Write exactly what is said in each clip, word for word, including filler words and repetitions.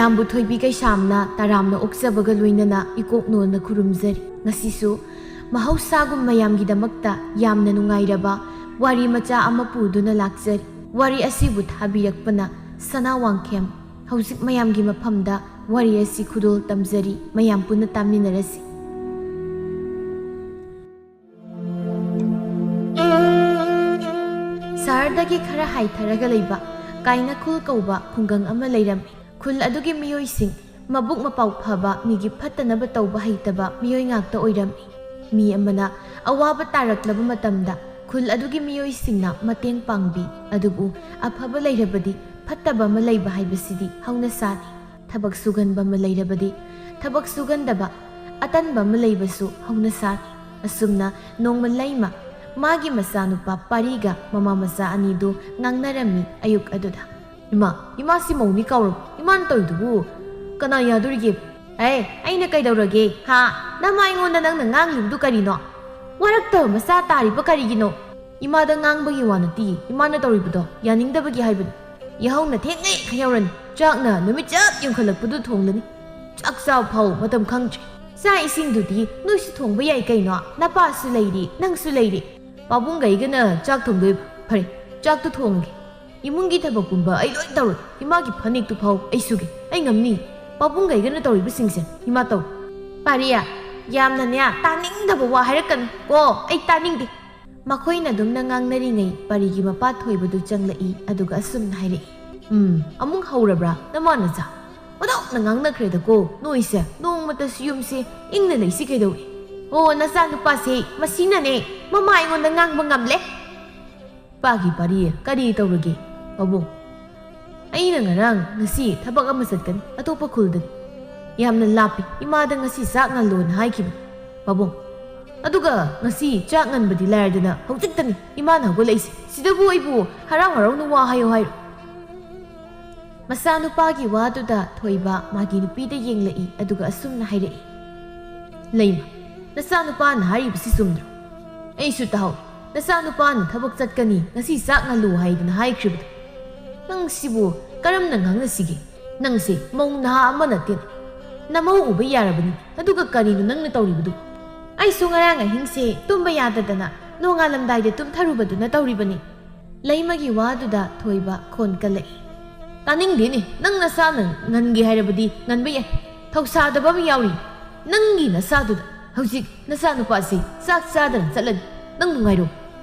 ꯃꯌꯥꯝꯕꯨ ꯊꯣꯏꯕꯤ ꯀꯩꯁꯥꯝꯅ ꯇꯔꯥꯝꯅ ꯑꯣꯛꯆꯕꯒ ꯂꯣꯏꯅꯅ ꯏꯀꯣꯛ ꯅꯣꯟꯅ ꯈꯨꯔꯨꯝꯖꯔꯤ꯫ ꯉꯁꯤꯁꯨ ꯃꯍꯧꯁꯥꯒꯨꯝ ꯃꯌꯥꯝꯒꯤꯗꯃꯛꯇ ꯌꯥꯝꯅ ꯅꯨꯡꯉꯥꯏꯔꯕ ꯋꯥꯔꯤ ꯃꯆꯥ ꯑꯃ ꯄꯨꯗꯨꯅ ꯂꯥꯛꯆꯔꯤ꯫ ꯋꯥꯔꯤ ꯑꯁꯤꯕꯨ ꯊꯥꯕꯤꯔꯛꯄꯅ ꯁꯅꯥ ꯋꯥꯡꯈꯦꯝ꯫ ꯍꯧꯖꯤꯛ ꯃꯌꯥꯝꯒꯤ ꯃꯐꯝꯗ ꯋꯥꯔꯤ ꯑꯁꯤ ꯈꯨꯗꯣꯜ ꯇꯝꯖꯔꯤ, ꯃꯌꯥꯝ ꯄꯨꯟꯅ ꯇꯥꯃꯤꯟꯅꯔꯁꯤ꯫ ꯁꯍꯔꯗꯒꯤ ꯈꯔ ꯍꯥꯏꯊꯔꯒ ꯂꯩꯕ ꯀꯥꯏꯅꯈꯨꯜ ꯀꯧꯕ ꯈꯨꯡꯒꯪ ꯑꯃ ꯂꯩꯔꯝꯃꯤ꯫ ꯈꯨꯜ ꯑꯗꯨꯒꯤ ꯃꯤꯑꯣꯏꯁꯤꯡ ꯃꯕꯨꯛ ꯃꯄꯥꯎ ꯐꯕ, ꯃꯤꯒꯤ ꯐꯠꯇꯅꯕ ꯇꯧꯕ ꯍꯩꯇꯕ ꯃꯤꯑꯣꯏ ꯉꯥꯛꯇ ꯑꯣꯏꯔꯝꯃꯤ꯫ ꯃꯤ ꯑꯃꯅ ꯑꯋꯥꯕ ꯇꯥꯔꯛꯂꯕ ꯃꯇꯝꯗ ꯈꯨꯜ ꯑꯗꯨꯒꯤ ꯃꯤꯑꯣꯏꯁꯤꯡꯅ ꯃꯇꯦꯡ ꯄꯥꯡꯕꯤ꯫ ꯑꯗꯨꯕꯨ ꯑꯐꯕ ꯂꯩꯔꯕꯗꯤ ꯐꯠꯇꯕ ꯑꯃ ꯂꯩꯕ ꯍꯥꯏꯕꯁꯤꯗꯤ ꯍꯧꯅꯁꯥꯅꯤ꯫ ꯊꯕꯛ ꯁꯨꯒꯟꯕ ꯑꯃ ꯂꯩꯔꯕꯗꯤ ꯊꯕꯛ ꯁꯨꯒꯟꯗꯕ, ꯑꯇꯟꯕ ꯑꯃ ꯂꯩꯕꯁꯨ ꯍꯧꯅꯁꯥꯅꯤ꯫ ꯑꯁꯨꯝꯅ ꯅꯣꯡꯃ ꯂꯩꯃ ꯃꯥꯒꯤ ꯃꯆꯥꯅꯨꯄꯥ ꯄꯥꯔꯤꯒ ꯃꯃꯥ ꯃꯆꯥ ꯑꯅꯤꯗꯨ ꯉꯥꯡꯅꯔꯝꯃꯤ ꯑꯌꯨꯛ ꯑꯗꯨꯗ꯫ "ꯏꯃꯥ, ꯏꯃꯥꯁꯤ ꯃꯧꯅꯤ ꯀꯥꯎꯔꯕ? ꯏꯃꯥꯅ ꯇꯧꯔꯤꯗꯨꯕꯨ ꯀꯅꯥ ꯌꯥꯗꯣꯔꯤꯒꯦ?" "ꯑꯦ, ꯑꯩꯅ ꯀꯩꯗꯧꯔꯒꯦ? ꯍꯥ? ꯅꯃ ꯑꯩꯉꯣꯟꯗ ꯅꯪꯅ ꯉꯥꯡꯂꯤꯕꯗꯨ ꯀꯔꯤꯅꯣ? ꯋꯥꯔꯛꯇꯕ ꯃꯆꯥ ꯇꯥꯔꯤꯕ ꯀꯔꯤꯒꯤꯅꯣ?" "ꯏꯃꯥꯗ ꯉꯥꯡꯕꯒꯤ ꯋꯥ ꯅꯠꯇꯦ, ꯏꯃꯥꯅ ꯇꯧꯔꯤꯕꯗꯣ ꯌꯥꯅꯤꯡꯗꯕꯒꯤ ꯍꯥꯏꯕꯅꯤ꯫ ꯌꯥꯍꯧꯅ ꯊꯦꯡꯅ ꯍꯦꯛ ꯌꯧꯔꯅꯤ, ꯆꯥꯛꯅ ꯅꯨꯃꯤꯠ ꯆꯞ ꯌꯨꯡꯈꯠꯂꯛꯄꯗꯨ ꯊꯣꯡꯂꯅꯤ꯫ ꯆꯥꯛ ꯆꯥꯕ ꯐꯥꯎ ꯃꯇꯝ ꯈꯪꯗ꯭ꯔꯦ꯫ ꯆꯥꯛ ꯏꯁꯤꯡꯗꯨꯗꯤ ꯅꯣꯏꯁꯨ ꯊꯣꯡꯕ ꯌꯥꯏ ꯀꯩꯅꯣ? ꯅꯄꯥꯁꯨ ꯂꯩꯔꯤ, ꯅꯪꯁꯨ ꯂꯩꯔꯤ꯫ ꯄꯥꯕꯨꯡꯒ ꯑꯩꯒꯅ ꯆꯥꯛ ꯊꯣꯡꯗꯣꯏꯕ꯫ ꯐꯔꯦ, ꯆꯥꯛꯇꯨ ꯊꯣꯡꯉꯒꯦ꯫ ꯏꯃꯨꯡꯒꯤ ꯊꯕꯛ ꯄꯨꯝꯕ ꯑꯩ ꯂꯣꯏ ꯇꯧꯔꯦ꯫ ꯏꯃꯥꯒꯤ ꯐꯅꯦꯛꯇꯨ ꯐꯥꯎ ꯑꯩ ꯁꯨꯒꯦ꯫ ꯑꯩ ꯉꯝꯅꯤ꯫ ꯄꯥꯕꯨꯡꯒ ꯑꯩꯒꯅ ꯇꯧꯔꯤꯕꯁꯤꯡꯁꯦ ꯏꯃꯥ ꯇꯧ꯫" "ꯄꯥꯔꯤꯌꯥ, ꯌꯥꯝꯅꯅꯦ ꯇꯥꯅꯤꯡꯗꯕ ꯋꯥ ꯍꯥꯏꯔꯛꯀꯅꯨ ꯀꯣ, ꯑꯩ ꯇꯥꯅꯤꯡꯗꯦ꯫" ꯃꯈꯣꯏꯅ ꯑꯗꯨꯝꯅ ꯉꯥꯡꯅꯔꯤꯉꯩ ꯄꯥꯔꯤꯒꯤ ꯃꯄꯥ ꯊꯣꯏꯕꯗꯨ ꯆꯪꯂꯛꯏ, ꯑꯗꯨꯒ ꯑꯁꯨꯝꯅ ꯍꯥꯏꯔꯛꯏ꯫ "ꯎꯝ, ꯑꯃꯨꯛ ꯍꯧꯔꯕ꯭ꯔꯥ ꯅꯃꯥ ꯅꯆꯥ? ꯑꯣꯟꯊꯣꯛꯅ ꯉꯥꯡꯅꯈ꯭ꯔꯦꯗꯀꯣ ꯅꯣꯏꯁꯦ꯫ ꯅꯣꯡꯃꯇꯁꯨ ꯌꯨꯝꯁꯦ ꯏꯪꯅ ꯂꯩꯁꯤ ꯀꯩꯗꯧꯏ?" "ꯑꯣ, ꯅꯆꯥꯅꯨꯄꯥꯁꯦ ꯃꯁꯤꯅꯅꯦ ꯃꯃꯥ ꯑꯩꯉꯣꯟꯗ ꯉꯥꯡꯕ ꯉꯝꯂꯦ꯫" "ꯄꯥꯒꯤ ꯄꯥꯔꯤ, ꯀꯔꯤ ꯇꯧꯔꯒꯦ?" "ꯄꯥꯕꯨꯡ, ꯑꯩꯅ ꯉꯔꯥꯡ ꯉꯁꯤ ꯊꯕꯛ ꯑꯃ ꯆꯠꯀꯅꯤ, ꯑꯇꯣꯞꯄ ꯈꯨꯜꯗꯅꯤ꯫ ꯌꯥꯝꯅ ꯂꯥꯞꯄꯤ, ꯏꯃꯥꯗ ꯉꯁꯤ ꯆꯥꯛ ꯉꯜꯂꯣꯅ ꯍꯥꯏꯈꯤꯕꯅꯤ ꯄꯥꯕꯨꯡ꯫ ꯑꯗꯨꯒ ꯉꯁꯤ ꯆꯥꯛ ꯉꯟꯕꯗꯤ ꯂꯥꯏꯔꯗꯅ ꯍꯧꯖꯤꯛꯇꯅꯤ ꯏꯃꯥꯅ ꯍꯧꯒꯠꯂꯛꯏꯁꯦ꯫ ꯁꯤꯗꯕꯨ ꯑꯩꯕꯨ ꯍꯔꯥꯎ ꯍꯔꯥꯎꯅ ꯋꯥ ꯍꯥꯏꯌꯣ ꯍꯥꯏꯔꯣ?" ꯃꯆꯥꯅꯨꯄꯥꯒꯤ ꯋꯥꯗꯨꯗ ꯊꯣꯏꯕ ꯃꯥꯒꯤ ꯅꯨꯄꯤꯗ ꯌꯦꯡꯂꯛꯏ, ꯑꯗꯨꯒ ꯑꯁꯨꯝꯅ ꯍꯥꯏꯔꯛꯏ꯫ "ꯂꯩꯃ, ꯅꯆꯥꯅꯨꯄꯥꯅ ꯍꯥꯏꯔꯤꯕꯁꯤ ꯆꯨꯝꯗ꯭ꯔꯣ? ꯑꯩꯁꯨ ꯇꯥꯍꯧ꯫ ꯅꯆꯥꯅꯨꯄꯥꯅ ꯊꯕꯛ ꯆꯠꯀꯅꯤ, ꯉꯁꯤ ꯆꯥꯛ ꯉꯜꯂꯨ ꯍꯥꯏꯗꯅ ꯍꯥꯏꯈ꯭ꯔꯤꯕꯗꯣ꯫ ꯅꯪ ꯁꯤꯕꯨ ꯀꯔꯝꯅ ꯉꯥꯡꯅꯁꯤꯒꯦ? "ꯅꯪꯁꯦ ꯃꯧ ꯅꯍꯥ ꯑꯃ ꯅꯠꯇꯦꯅꯦ꯫ ꯅꯃꯧ ꯎꯕ ꯌꯥꯔꯕꯅꯤ, ꯑꯗꯨꯒ ꯀꯔꯤꯅꯣ ꯅꯪꯅ ꯇꯧꯔꯤꯕꯗꯨ?" "ꯑꯩꯁꯨ ꯉꯔꯥꯡ ꯑꯍꯤꯡꯁꯦ ꯇꯨꯝꯕ ꯌꯥꯗꯗꯅ ꯅꯣꯡꯉꯥꯜꯂꯝꯗꯥꯏꯗ ꯇꯨꯝꯊꯔꯨꯕꯗꯨꯅ ꯇꯧꯔꯤꯕꯅꯤ꯫" ꯂꯩꯃꯒꯤ ꯋꯥꯗꯨꯗ ꯊꯣꯏꯕ ꯈꯣꯟ ꯀꯜꯂꯛꯏ꯫ "ꯇꯥꯅꯤꯡꯗꯦꯅꯦ, ꯅꯪ ꯅꯁꯥꯅ ꯉꯟꯒꯦ ꯍꯥꯏꯔꯕꯗꯤ ꯉꯟꯕ ꯌꯥꯏ꯫ ꯊꯧꯁꯥꯗꯕ ꯑꯃ ꯌꯥꯎꯔꯤ꯫ ꯅꯪꯒꯤ ꯅꯁꯥꯗꯨꯗ ꯍꯧꯖꯤꯛ ꯅꯆꯥꯅꯨꯄꯥꯁꯤ ꯆꯥꯛ ꯆꯥꯗꯅ ꯆꯠꯂꯅꯤ꯫ ꯅꯪ ꯅꯨꯡꯉꯥꯏꯔꯣ?"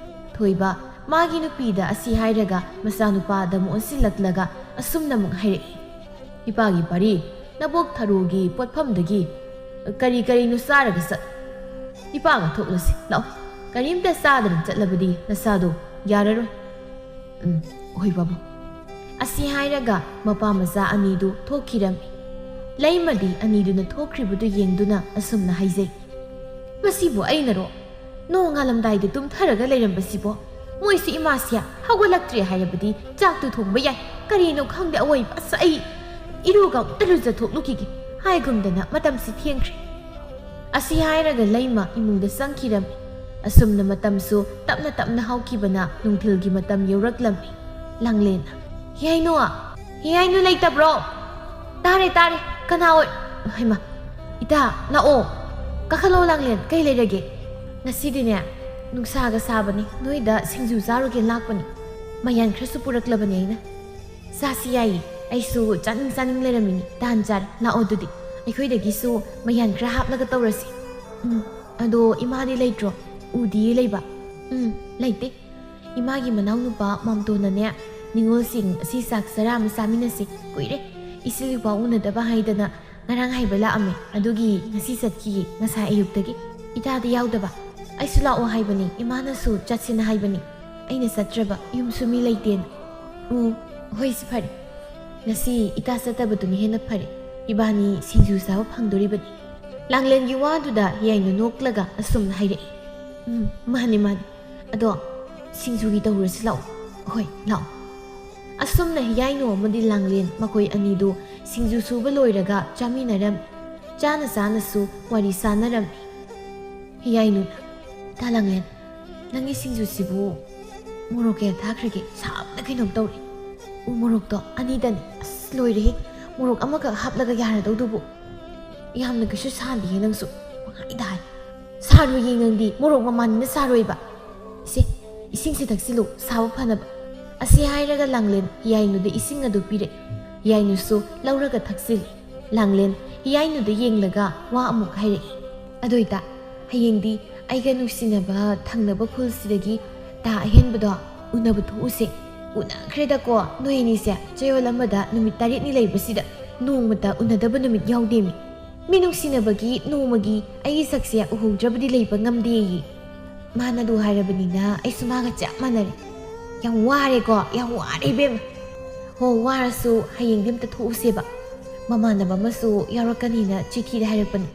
ꯊꯣꯏꯕ ꯃꯥꯒꯤ ꯅꯨꯄꯤꯗ ꯑꯁꯤ ꯍꯥꯏꯔꯒ ꯃꯆꯥꯅꯨꯄꯥꯗ ꯑꯃꯨꯛ ꯑꯣꯟꯁꯤꯜꯂꯛꯂꯒ ꯑꯁꯨꯝꯅ ꯑꯃꯨꯛ ꯍꯥꯏꯔꯛꯏ꯫ "ꯏꯄꯥꯒꯤ ꯄꯥꯔꯤ, ꯅꯕꯣꯛ ꯊꯔꯣꯒꯤ ꯄꯣꯠꯐꯝꯗꯒꯤ ꯀꯔꯤ ꯀꯔꯤꯅꯣ ꯆꯥꯔꯒ ꯆꯠ꯫ ꯏꯄꯥꯒ ꯊꯣꯛꯂꯁꯤ ꯂꯥꯛꯑꯣ꯫ ꯀꯔꯤꯝꯇ ꯆꯥꯗꯅ ꯆꯠꯂꯕꯗꯤ ꯅꯁꯥꯗꯣ ꯌꯥꯔꯔꯣꯏ꯫" "ꯎꯝ, ꯍꯣꯏ ꯕꯥꯕꯨ꯫" ꯑꯁꯤ ꯍꯥꯏꯔꯒ ꯃꯄꯥ ꯃꯆꯥ ꯑꯅꯤꯗꯨ ꯊꯣꯛꯈꯤꯔꯝꯃꯤ꯫ ꯂꯩꯃꯗꯤ ꯑꯅꯤꯗꯨꯅ ꯊꯣꯛꯈ꯭ꯔꯤꯕꯗꯨ ꯌꯦꯡꯗꯨꯅ ꯑꯁꯨꯝꯅ ꯍꯥꯏꯖꯩ꯫ "ꯃꯁꯤꯕꯨ ꯑꯩꯅꯔꯣ? ꯅꯣꯡꯉꯥꯜꯂꯝꯗꯥꯏꯗ ꯇꯨꯝꯊꯔꯒ ꯂꯩꯔꯝꯕꯁꯤꯕꯣ? ꯃꯣꯏꯁꯨ ꯏꯃꯥꯁꯦ ꯍꯧꯒꯠꯂꯛꯇ꯭ꯔꯦ ꯍꯥꯏꯔꯕꯗꯤ ꯆꯥꯛꯇꯨ ꯊꯣꯡꯕ ꯌꯥꯏ꯫ ꯀꯔꯤꯅꯣ ꯈꯪꯗꯦ ꯑꯋꯣꯏꯕ꯫ ꯑꯁ, ꯑꯩ ꯏꯔꯨꯒ ꯑꯃꯨꯛꯇ ꯂꯨꯖꯊꯣꯛꯂꯨꯈꯤꯒꯦ" ꯍꯥꯏꯒꯨꯝꯗꯅ ꯃꯇꯝꯁꯤ ꯊꯦꯡꯈ꯭ꯔꯦ꯫ ꯑꯁꯤ ꯍꯥꯏꯔꯒ ꯂꯩꯃ ꯏꯃꯨꯡꯗ ꯆꯪꯈꯤꯔꯝꯃꯤ꯫ ꯑꯁꯨꯝꯅ ꯃꯇꯝꯁꯨ ꯇꯞꯅ ꯇꯞꯅ ꯍꯧꯈꯤꯕꯅ ꯅꯨꯡꯊꯤꯜꯒꯤ ꯃꯇꯝ ꯌꯧꯔꯛꯂꯝꯃꯤ꯫ ꯂꯥꯡꯂꯦꯟꯅ, "ꯍꯤꯌꯥꯏꯅꯨ! ꯍꯤꯌꯥꯏꯅꯨ ꯂꯩꯇꯕ꯭ꯔꯣ? ꯇꯥꯔꯦ, ꯇꯥꯔꯦ꯫ ꯀꯅꯥ ꯑꯣꯏ-, ꯍꯩꯃꯥ, ꯏꯇꯥ, ꯂꯥꯛꯑꯣ꯫ ꯀꯥꯈꯠꯂꯣ ꯂꯥꯡꯂꯦꯟ, ꯀꯩ ꯂꯩꯔꯒꯦ?" "ꯉꯁꯤꯗꯤꯅꯦ, ꯅꯨꯡꯁꯥꯒ ꯁꯥꯕꯅꯤ, ꯅꯣꯏꯗ ꯁꯤꯡꯖꯨ ꯆꯥꯔꯨꯒꯦ ꯂꯥꯛꯄꯅꯤ꯫ ꯃꯌꯥꯟ ꯈꯔꯁꯨ ꯄꯨꯔꯛꯂꯕꯅꯤ ꯑꯩꯅ꯫" "ꯆꯥꯁꯤ ꯌꯥꯏꯌꯦ, ꯑꯩꯁꯨ ꯆꯥꯅꯤꯡ ꯆꯥꯅꯤꯡ ꯂꯩꯔꯝꯃꯤꯅꯤ꯫ ꯇꯥꯟ ꯆꯥꯔꯦ, ꯂꯥꯛꯑꯣ ꯑꯗꯨꯗꯤ꯫ ꯑꯩꯈꯣꯏꯗꯒꯤꯁꯨ ꯃꯌꯥꯟ ꯈꯔ ꯍꯥꯞꯂꯒ ꯇꯧꯔꯁꯤ꯫" "ꯎꯝ, ꯑꯗꯣ ꯏꯃꯥꯗꯤ ꯂꯩꯇ꯭ꯔꯣ?" "ꯎꯗꯤꯌꯦ ꯂꯩꯕ꯫" "ꯎꯝ, ꯂꯩꯇꯦ꯫ ꯏꯃꯥꯒꯤ ꯃꯅꯥꯎꯅꯨꯄꯥ ꯃꯥꯝꯇꯣꯟꯅꯅꯦ, ꯅꯤꯉꯣꯜꯁꯤꯡ ꯑꯁꯤ ꯆꯥꯛ ꯆꯔꯥ ꯑꯃ ꯆꯥꯃꯤꯟꯅꯁꯤ꯫ ꯀꯨꯏꯔꯦ ꯏꯆꯤꯜ ꯏꯄꯥ ꯎꯅꯗꯕ ꯍꯥꯏꯗꯅ ꯉꯔꯥꯡ ꯍꯥꯏꯕ ꯂꯥꯛꯑꯝꯃꯦ꯫ ꯑꯗꯨꯒꯤ ꯉꯁꯤ ꯆꯠꯈꯤꯌꯦ, ꯉꯁꯥꯏ ꯑꯌꯨꯛꯇꯒꯤ꯫ ꯏꯇꯥꯗꯤ ꯌꯥꯎꯗꯕ꯫ ꯑꯩꯁꯨ ꯂꯥꯛꯑꯣ ꯍꯥꯏꯕꯅꯤ, ꯏꯃꯥꯅꯁꯨ ꯆꯠꯁꯤꯅ ꯍꯥꯏꯕꯅꯤ꯫ ꯑꯩꯅ ꯆꯠꯇ꯭ꯔꯕ, ꯌꯨꯝꯁꯨ ꯃꯤ ꯂꯩꯇꯦꯅ꯫" "ꯎꯝ, ꯍꯣꯏ, ꯁꯤ ꯐꯔꯦ꯫ ꯉꯁꯤ ꯏꯇꯥ ꯆꯠꯇꯕꯗꯨꯅ ꯍꯦꯟꯅ ꯐꯔꯦ꯫ ꯏꯕꯥꯅꯤ ꯁꯤꯡꯖꯨ ꯆꯥꯕ ꯐꯪꯗꯣꯔꯤꯕꯅꯤ꯫" ꯂꯥꯡꯂꯦꯟꯒꯤ ꯋꯥꯗꯨꯗ ꯍꯤꯌꯥꯏꯅ ꯅꯣꯛꯂꯒ ꯑꯁꯨꯝꯅ ꯍꯥꯏꯔꯛꯏ꯫ "ꯎꯝ, ꯃꯥꯅꯤ, ꯃꯥꯅꯤ꯫ ꯑꯗꯣ ꯁꯤꯡꯖꯨꯒꯤ ꯇꯧꯔꯁꯤ ꯂꯥꯛꯑꯣ꯫" "ꯍꯣꯏ, ꯂꯥꯛꯑꯣ꯫" ꯑꯁꯨꯝꯅ ꯍꯤꯌꯥꯏꯅꯨ ꯑꯃꯗꯤ ꯂꯥꯡꯂꯦꯟ ꯃꯈꯣꯏ ꯑꯅꯤꯗꯨ ꯁꯤꯡꯖꯨ ꯁꯨꯕ ꯂꯣꯏꯔꯒ ꯆꯥꯃꯤꯟꯅꯔꯝꯃꯤ꯫ ꯆꯥꯅ ꯆꯥꯅꯁꯨ ꯋꯥꯔꯤ ꯁꯥꯟꯅꯔꯝꯃꯤ꯫ ꯍꯤꯌꯥꯏꯅꯨꯅ, "ꯏꯇꯥ ꯂꯥꯡꯂꯦꯟ, ꯅꯪꯒꯤ ꯁꯤꯡꯖꯨꯁꯤꯕꯨ ꯃꯣꯔꯣꯛ ꯀꯌꯥ ꯊꯥꯛꯈ꯭ꯔꯒꯦ? ꯁꯥꯕꯅ ꯀꯩꯅꯣꯝ ꯇꯧꯔꯦ꯫ ꯎ ꯃꯣꯔꯣꯛꯇꯣ ꯑꯅꯤꯗꯅꯤ꯫ ꯑꯁ, ꯂꯣꯏꯔꯦꯍꯦ꯫ ꯃꯣꯔꯣꯛ ꯑꯃꯈꯛ ꯍꯥꯞꯂꯒ ꯌꯥꯔꯗꯧꯗꯨꯕꯨ꯫ ꯌꯥꯝꯅ ꯀꯩꯁꯨ ꯁꯥꯗꯤꯌꯦ ꯅꯪꯁꯨ꯫ ꯄꯪꯍꯥꯏꯗ ꯍꯥꯏ꯫ ꯁꯥꯔꯣꯏꯌꯦ ꯅꯪꯗꯤ, ꯃꯣꯔꯣꯛ ꯃꯃꯥꯟꯅꯤꯅ ꯁꯥꯔꯣꯏꯕ꯫ ꯏꯁꯦ, ꯏꯁꯤꯡꯁꯦ ꯊꯛꯆꯤꯜꯂꯨ, ꯁꯥꯕ ꯐꯅꯕ꯫ ꯑꯁꯤ ꯍꯥꯏꯔꯒ ꯂꯥꯡꯂꯦꯟ ꯍꯤꯌꯥꯏꯅꯨꯗ ꯏꯁꯤꯡ ꯑꯗꯨ ꯄꯤꯔꯛꯏ꯫ ꯍꯤꯌꯥꯏꯅꯨꯁꯨ ꯂꯧꯔꯒ ꯊꯛꯆꯤꯜꯂꯤ꯫ ꯂꯥꯡꯂꯦꯟ ꯍꯤꯌꯥꯏꯅꯨꯗ ꯌꯦꯡꯂꯒ ꯋꯥ ꯑꯃꯨꯛ ꯍꯥꯏꯔꯛꯏ꯫ ꯑꯗꯣꯏꯇꯥ, ꯍꯌꯦꯡꯗꯤ ꯑꯩꯒ ꯅꯨꯡꯁꯤꯅꯕ ꯊꯪꯅꯕ ꯈꯨꯜꯁꯤꯗꯒꯤ ꯇꯥ ꯑꯍꯦꯟꯕꯗꯣ ꯎꯅꯕ ꯊꯣꯛꯎꯁꯦ꯫ ꯎꯅꯈ꯭ꯔꯦꯗꯀꯣ ꯅꯣꯏ ꯑꯅꯤꯁꯦ, ꯆꯌꯣꯜ ꯑꯃꯗ ꯅꯨꯃꯤꯠ ꯇꯔꯦꯠꯅꯤ ꯂꯩꯕꯁꯤꯗ ꯅꯣꯡꯃꯇ ꯎꯅꯗꯕ ꯅꯨꯃꯤꯠ ꯌꯥꯎꯗꯦꯃꯤ꯫ ꯃꯤ ꯅꯨꯡꯁꯤꯅꯕꯒꯤ ꯅꯣꯡꯃꯒꯤ ꯑꯩꯒꯤ ꯁꯛꯁꯦ ꯎꯍꯧꯗ꯭ꯔꯕꯗꯤ ꯂꯩꯕ ꯉꯝꯗꯦꯌꯦ꯫ ꯃꯥꯅ ꯑꯗꯨ ꯍꯥꯏꯔꯕꯅꯤꯅ ꯑꯩꯁꯨ ꯃꯥꯒ ꯆꯞ ꯃꯥꯟꯅꯔꯦ꯫ ꯌꯥꯝ ꯋꯥꯔꯦꯀꯣ, ꯌꯥꯝ ꯋꯥꯔꯦ ꯏꯕꯦꯝꯃ꯫ ꯍꯣ, ꯋꯥꯔꯁꯨ ꯍꯌꯦꯡꯗꯤ ꯑꯝꯇ ꯊꯣꯛꯎꯁꯦꯕ꯫ ꯃꯃꯥꯟꯅꯕ ꯑꯃꯁꯨ ꯌꯥꯎꯔꯛꯀꯅꯤꯅ ꯆꯤꯊꯤꯗ ꯍꯥꯏꯔꯛꯄꯅꯤ꯫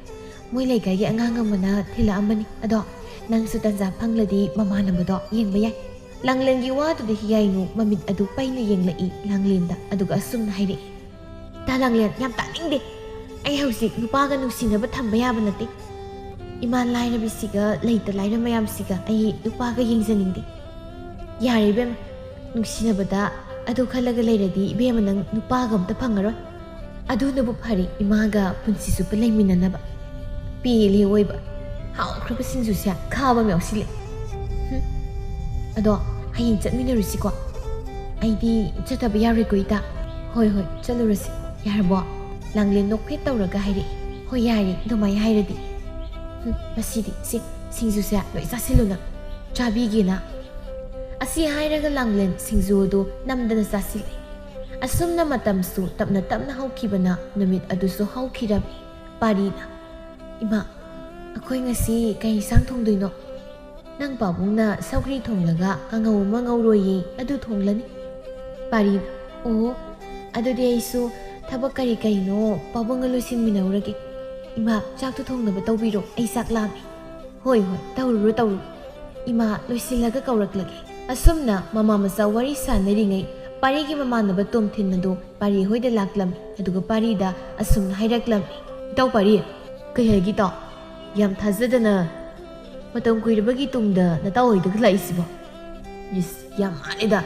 ꯃꯣꯏ ꯂꯩꯀꯥꯏꯒꯤ ꯑꯉꯥꯡ ꯑꯃꯅ ꯊꯤꯜꯂꯛꯑꯝꯕꯅꯤ꯫ ꯑꯗꯣ ꯅꯪꯁꯨ ꯇꯟꯖꯥ ꯐꯪꯂꯗꯤ ꯃꯃꯥꯟꯅꯕꯗꯣ ꯌꯦꯡꯕ ꯌꯥꯏ꯫ ꯂꯥꯡꯂꯦꯟꯒꯤ ꯋꯥꯗꯨꯗ ꯍꯤꯌꯥꯏꯅꯨ ꯃꯃꯤꯠ ꯑꯗꯨ ꯄꯩꯅ ꯌꯦꯡꯂꯛꯏ ꯂꯥꯡꯂꯦꯟꯗ, ꯑꯗꯨꯒ ꯑꯁꯨꯝꯅ ꯍꯥꯏꯔꯛꯏ, "ꯇꯥ ꯂꯥꯡꯂꯦꯟ, ꯌꯥꯝ ꯇꯥꯅꯤꯡꯗꯦ꯫ ꯑꯩ ꯍꯧꯖꯤꯛ ꯅꯨꯄꯥꯒ ꯅꯨꯡꯁꯤꯅꯕ ꯊꯝꯕ ꯌꯥꯕ ꯅꯠꯇꯦ꯫ ꯏꯃꯥ ꯂꯥꯏꯔꯕꯤꯁꯤꯒ ꯂꯩꯇ ꯂꯥꯏꯔ ꯃꯌꯥꯝꯁꯤꯒ ꯑꯩ ꯅꯨꯄꯥꯒ ꯌꯦꯡꯖꯅꯤꯡꯗꯦ꯫ ꯌꯥꯔꯦ ꯏꯕꯦꯝꯃ, ꯅꯨꯡꯁꯤꯅꯕꯗ ꯑꯗꯨ ꯈꯜꯂꯒ ꯂꯩꯔꯗꯤ ꯏꯕꯦꯝꯃ ꯅꯪ ꯅꯨꯄꯥꯒ ꯑꯝꯇ ꯐꯪꯉꯔꯣꯏ꯫ ꯑꯗꯨꯅꯕꯨ ꯐꯔꯦ ꯏꯃꯥꯒ ꯄꯨꯟꯁꯤ ꯆꯨꯞꯄ ꯂꯩꯃꯤꯟꯅꯅꯕ꯫ ꯄꯦꯜꯂꯦ ꯑꯣꯏꯕ꯫ ꯍꯥꯎꯈ꯭ꯔꯕ ꯁꯤꯡꯖꯨꯁꯦ ꯈꯥꯕ ꯑꯃ ꯌꯥꯎꯁꯤꯜꯂꯦ꯫ ꯍꯨꯝ꯫ ꯑꯗꯣ ꯍꯌꯦꯡ ꯆꯠꯃꯤꯟꯅꯔꯨꯁꯤꯀꯣ꯫ ꯑꯩꯗꯤ ꯆꯠꯇꯕ ꯌꯥꯔꯣꯏꯀꯣ ꯏꯇꯥ꯫ ꯍꯣꯏ, ꯍꯣꯏ, ꯆꯠꯂꯨꯔꯁꯤ꯫ ꯌꯥꯔꯕꯣ?" ꯂꯥꯡꯂꯦꯟ ꯅꯣꯛꯐꯦꯠ ꯇꯧꯔꯒ ꯍꯥꯏꯔꯛꯏ꯫ "ꯍꯣꯏ, ꯌꯥꯔꯦ, ꯑꯗꯨꯃꯥꯏꯅ ꯍꯥꯏꯔꯗꯤ꯫ ꯍꯨꯝ, ꯉꯁꯤꯗꯤ ꯁꯤ ꯁꯤꯡꯖꯨꯁꯦ ꯂꯣꯏ ꯆꯥꯁꯤꯜꯂꯨ ꯅꯪ꯫ ꯆꯥꯕꯤꯒꯦꯅ꯫" ꯑꯁꯤ ꯍꯥꯏꯔꯒ ꯂꯥꯡꯂꯦꯟ ꯁꯤꯡꯖꯨ ꯑꯗꯨ ꯅꯝꯗꯅ ꯆꯥꯁꯤꯜꯂꯦ꯫ ꯑꯁꯨꯝꯅ ꯃꯇꯝꯁꯨ ꯇꯞꯅ ꯇꯞꯅ ꯍꯧꯈꯤꯕꯅ ꯅꯨꯃꯤꯠ ꯑꯗꯨꯁꯨ ꯍꯧꯈꯤꯔꯝꯃꯤ꯫ ꯄꯥꯔꯤꯅ, "ꯏꯃꯥ, ꯑꯩꯈꯣꯏ ꯉꯁꯤ ꯀꯩ ꯏꯟꯁꯥꯡ ꯊꯣꯡꯗꯣꯏꯅꯣ?" "ꯅꯪ ꯄꯥꯕꯨꯡꯅ ꯁꯧꯒ꯭ꯔꯤ ꯊꯣꯡꯂꯒ ꯀꯥꯡꯉꯧ ꯑꯃ ꯉꯧꯔꯣꯏꯌꯦ, ꯑꯗꯨ ꯊꯣꯡꯂꯅꯤ꯫" ꯄꯥꯔꯤꯅ, "ꯑꯣ, ꯑꯗꯨꯗꯤ ꯑꯩꯁꯨ ꯊꯕꯛ ꯀꯔꯤ ꯀꯔꯤꯅꯣ ꯄꯥꯕꯨꯡꯒ ꯂꯣꯏꯁꯤꯟꯃꯤꯟꯅꯧꯔꯒꯦ꯫ ꯏꯃꯥ, ꯆꯥꯛꯇꯨ ꯊꯣꯡꯅꯕ ꯇꯧꯕꯤꯔꯣ, ꯑꯩ ꯆꯥꯛ ꯂꯥꯝꯃꯦ꯫" "ꯍꯣꯏ, ꯍꯣꯏ, ꯇꯧꯔꯨꯔꯣ, ꯇꯧꯔꯨꯔꯣ꯫ ꯏꯃꯥ, ꯂꯣꯏꯁꯤꯜꯂꯒ ꯀꯧꯔꯛꯂꯒꯦ꯫" ꯑꯁꯨꯝꯅ ꯃꯃꯥ ꯃꯆꯥ ꯋꯥꯔꯤ ꯁꯥꯟꯅꯔꯤꯉꯩ ꯄꯥꯔꯤꯒꯤ ꯃꯃꯥꯟꯅꯕ ꯇꯣꯝꯊꯤꯟ ꯑꯗꯨ ꯄꯥꯔꯤ ꯍꯣꯏꯗ ꯂꯥꯛꯂꯝꯃꯤ꯫ ꯑꯗꯨꯒ ꯄꯥꯔꯤꯗ ꯑꯁꯨꯝꯅ ꯍꯥꯏꯔꯛꯂꯝꯃꯤ, "ꯏꯇꯥꯎ ꯄꯥꯔꯤ, ꯀꯩ ꯍꯥꯏꯒꯦ ꯏꯇꯥꯎ? ꯌꯥꯝ ꯊꯥꯖꯗꯅ ꯃꯇꯝ ꯀꯨꯏꯔꯕꯒꯤ ꯇꯨꯡꯗ ꯅꯇꯥꯎ ꯍꯣꯏꯗꯒ ꯂꯥꯛꯏꯁꯤꯕꯣ? ꯏꯁ, ꯌꯥꯝ ꯃꯥꯜꯂꯦꯗ꯫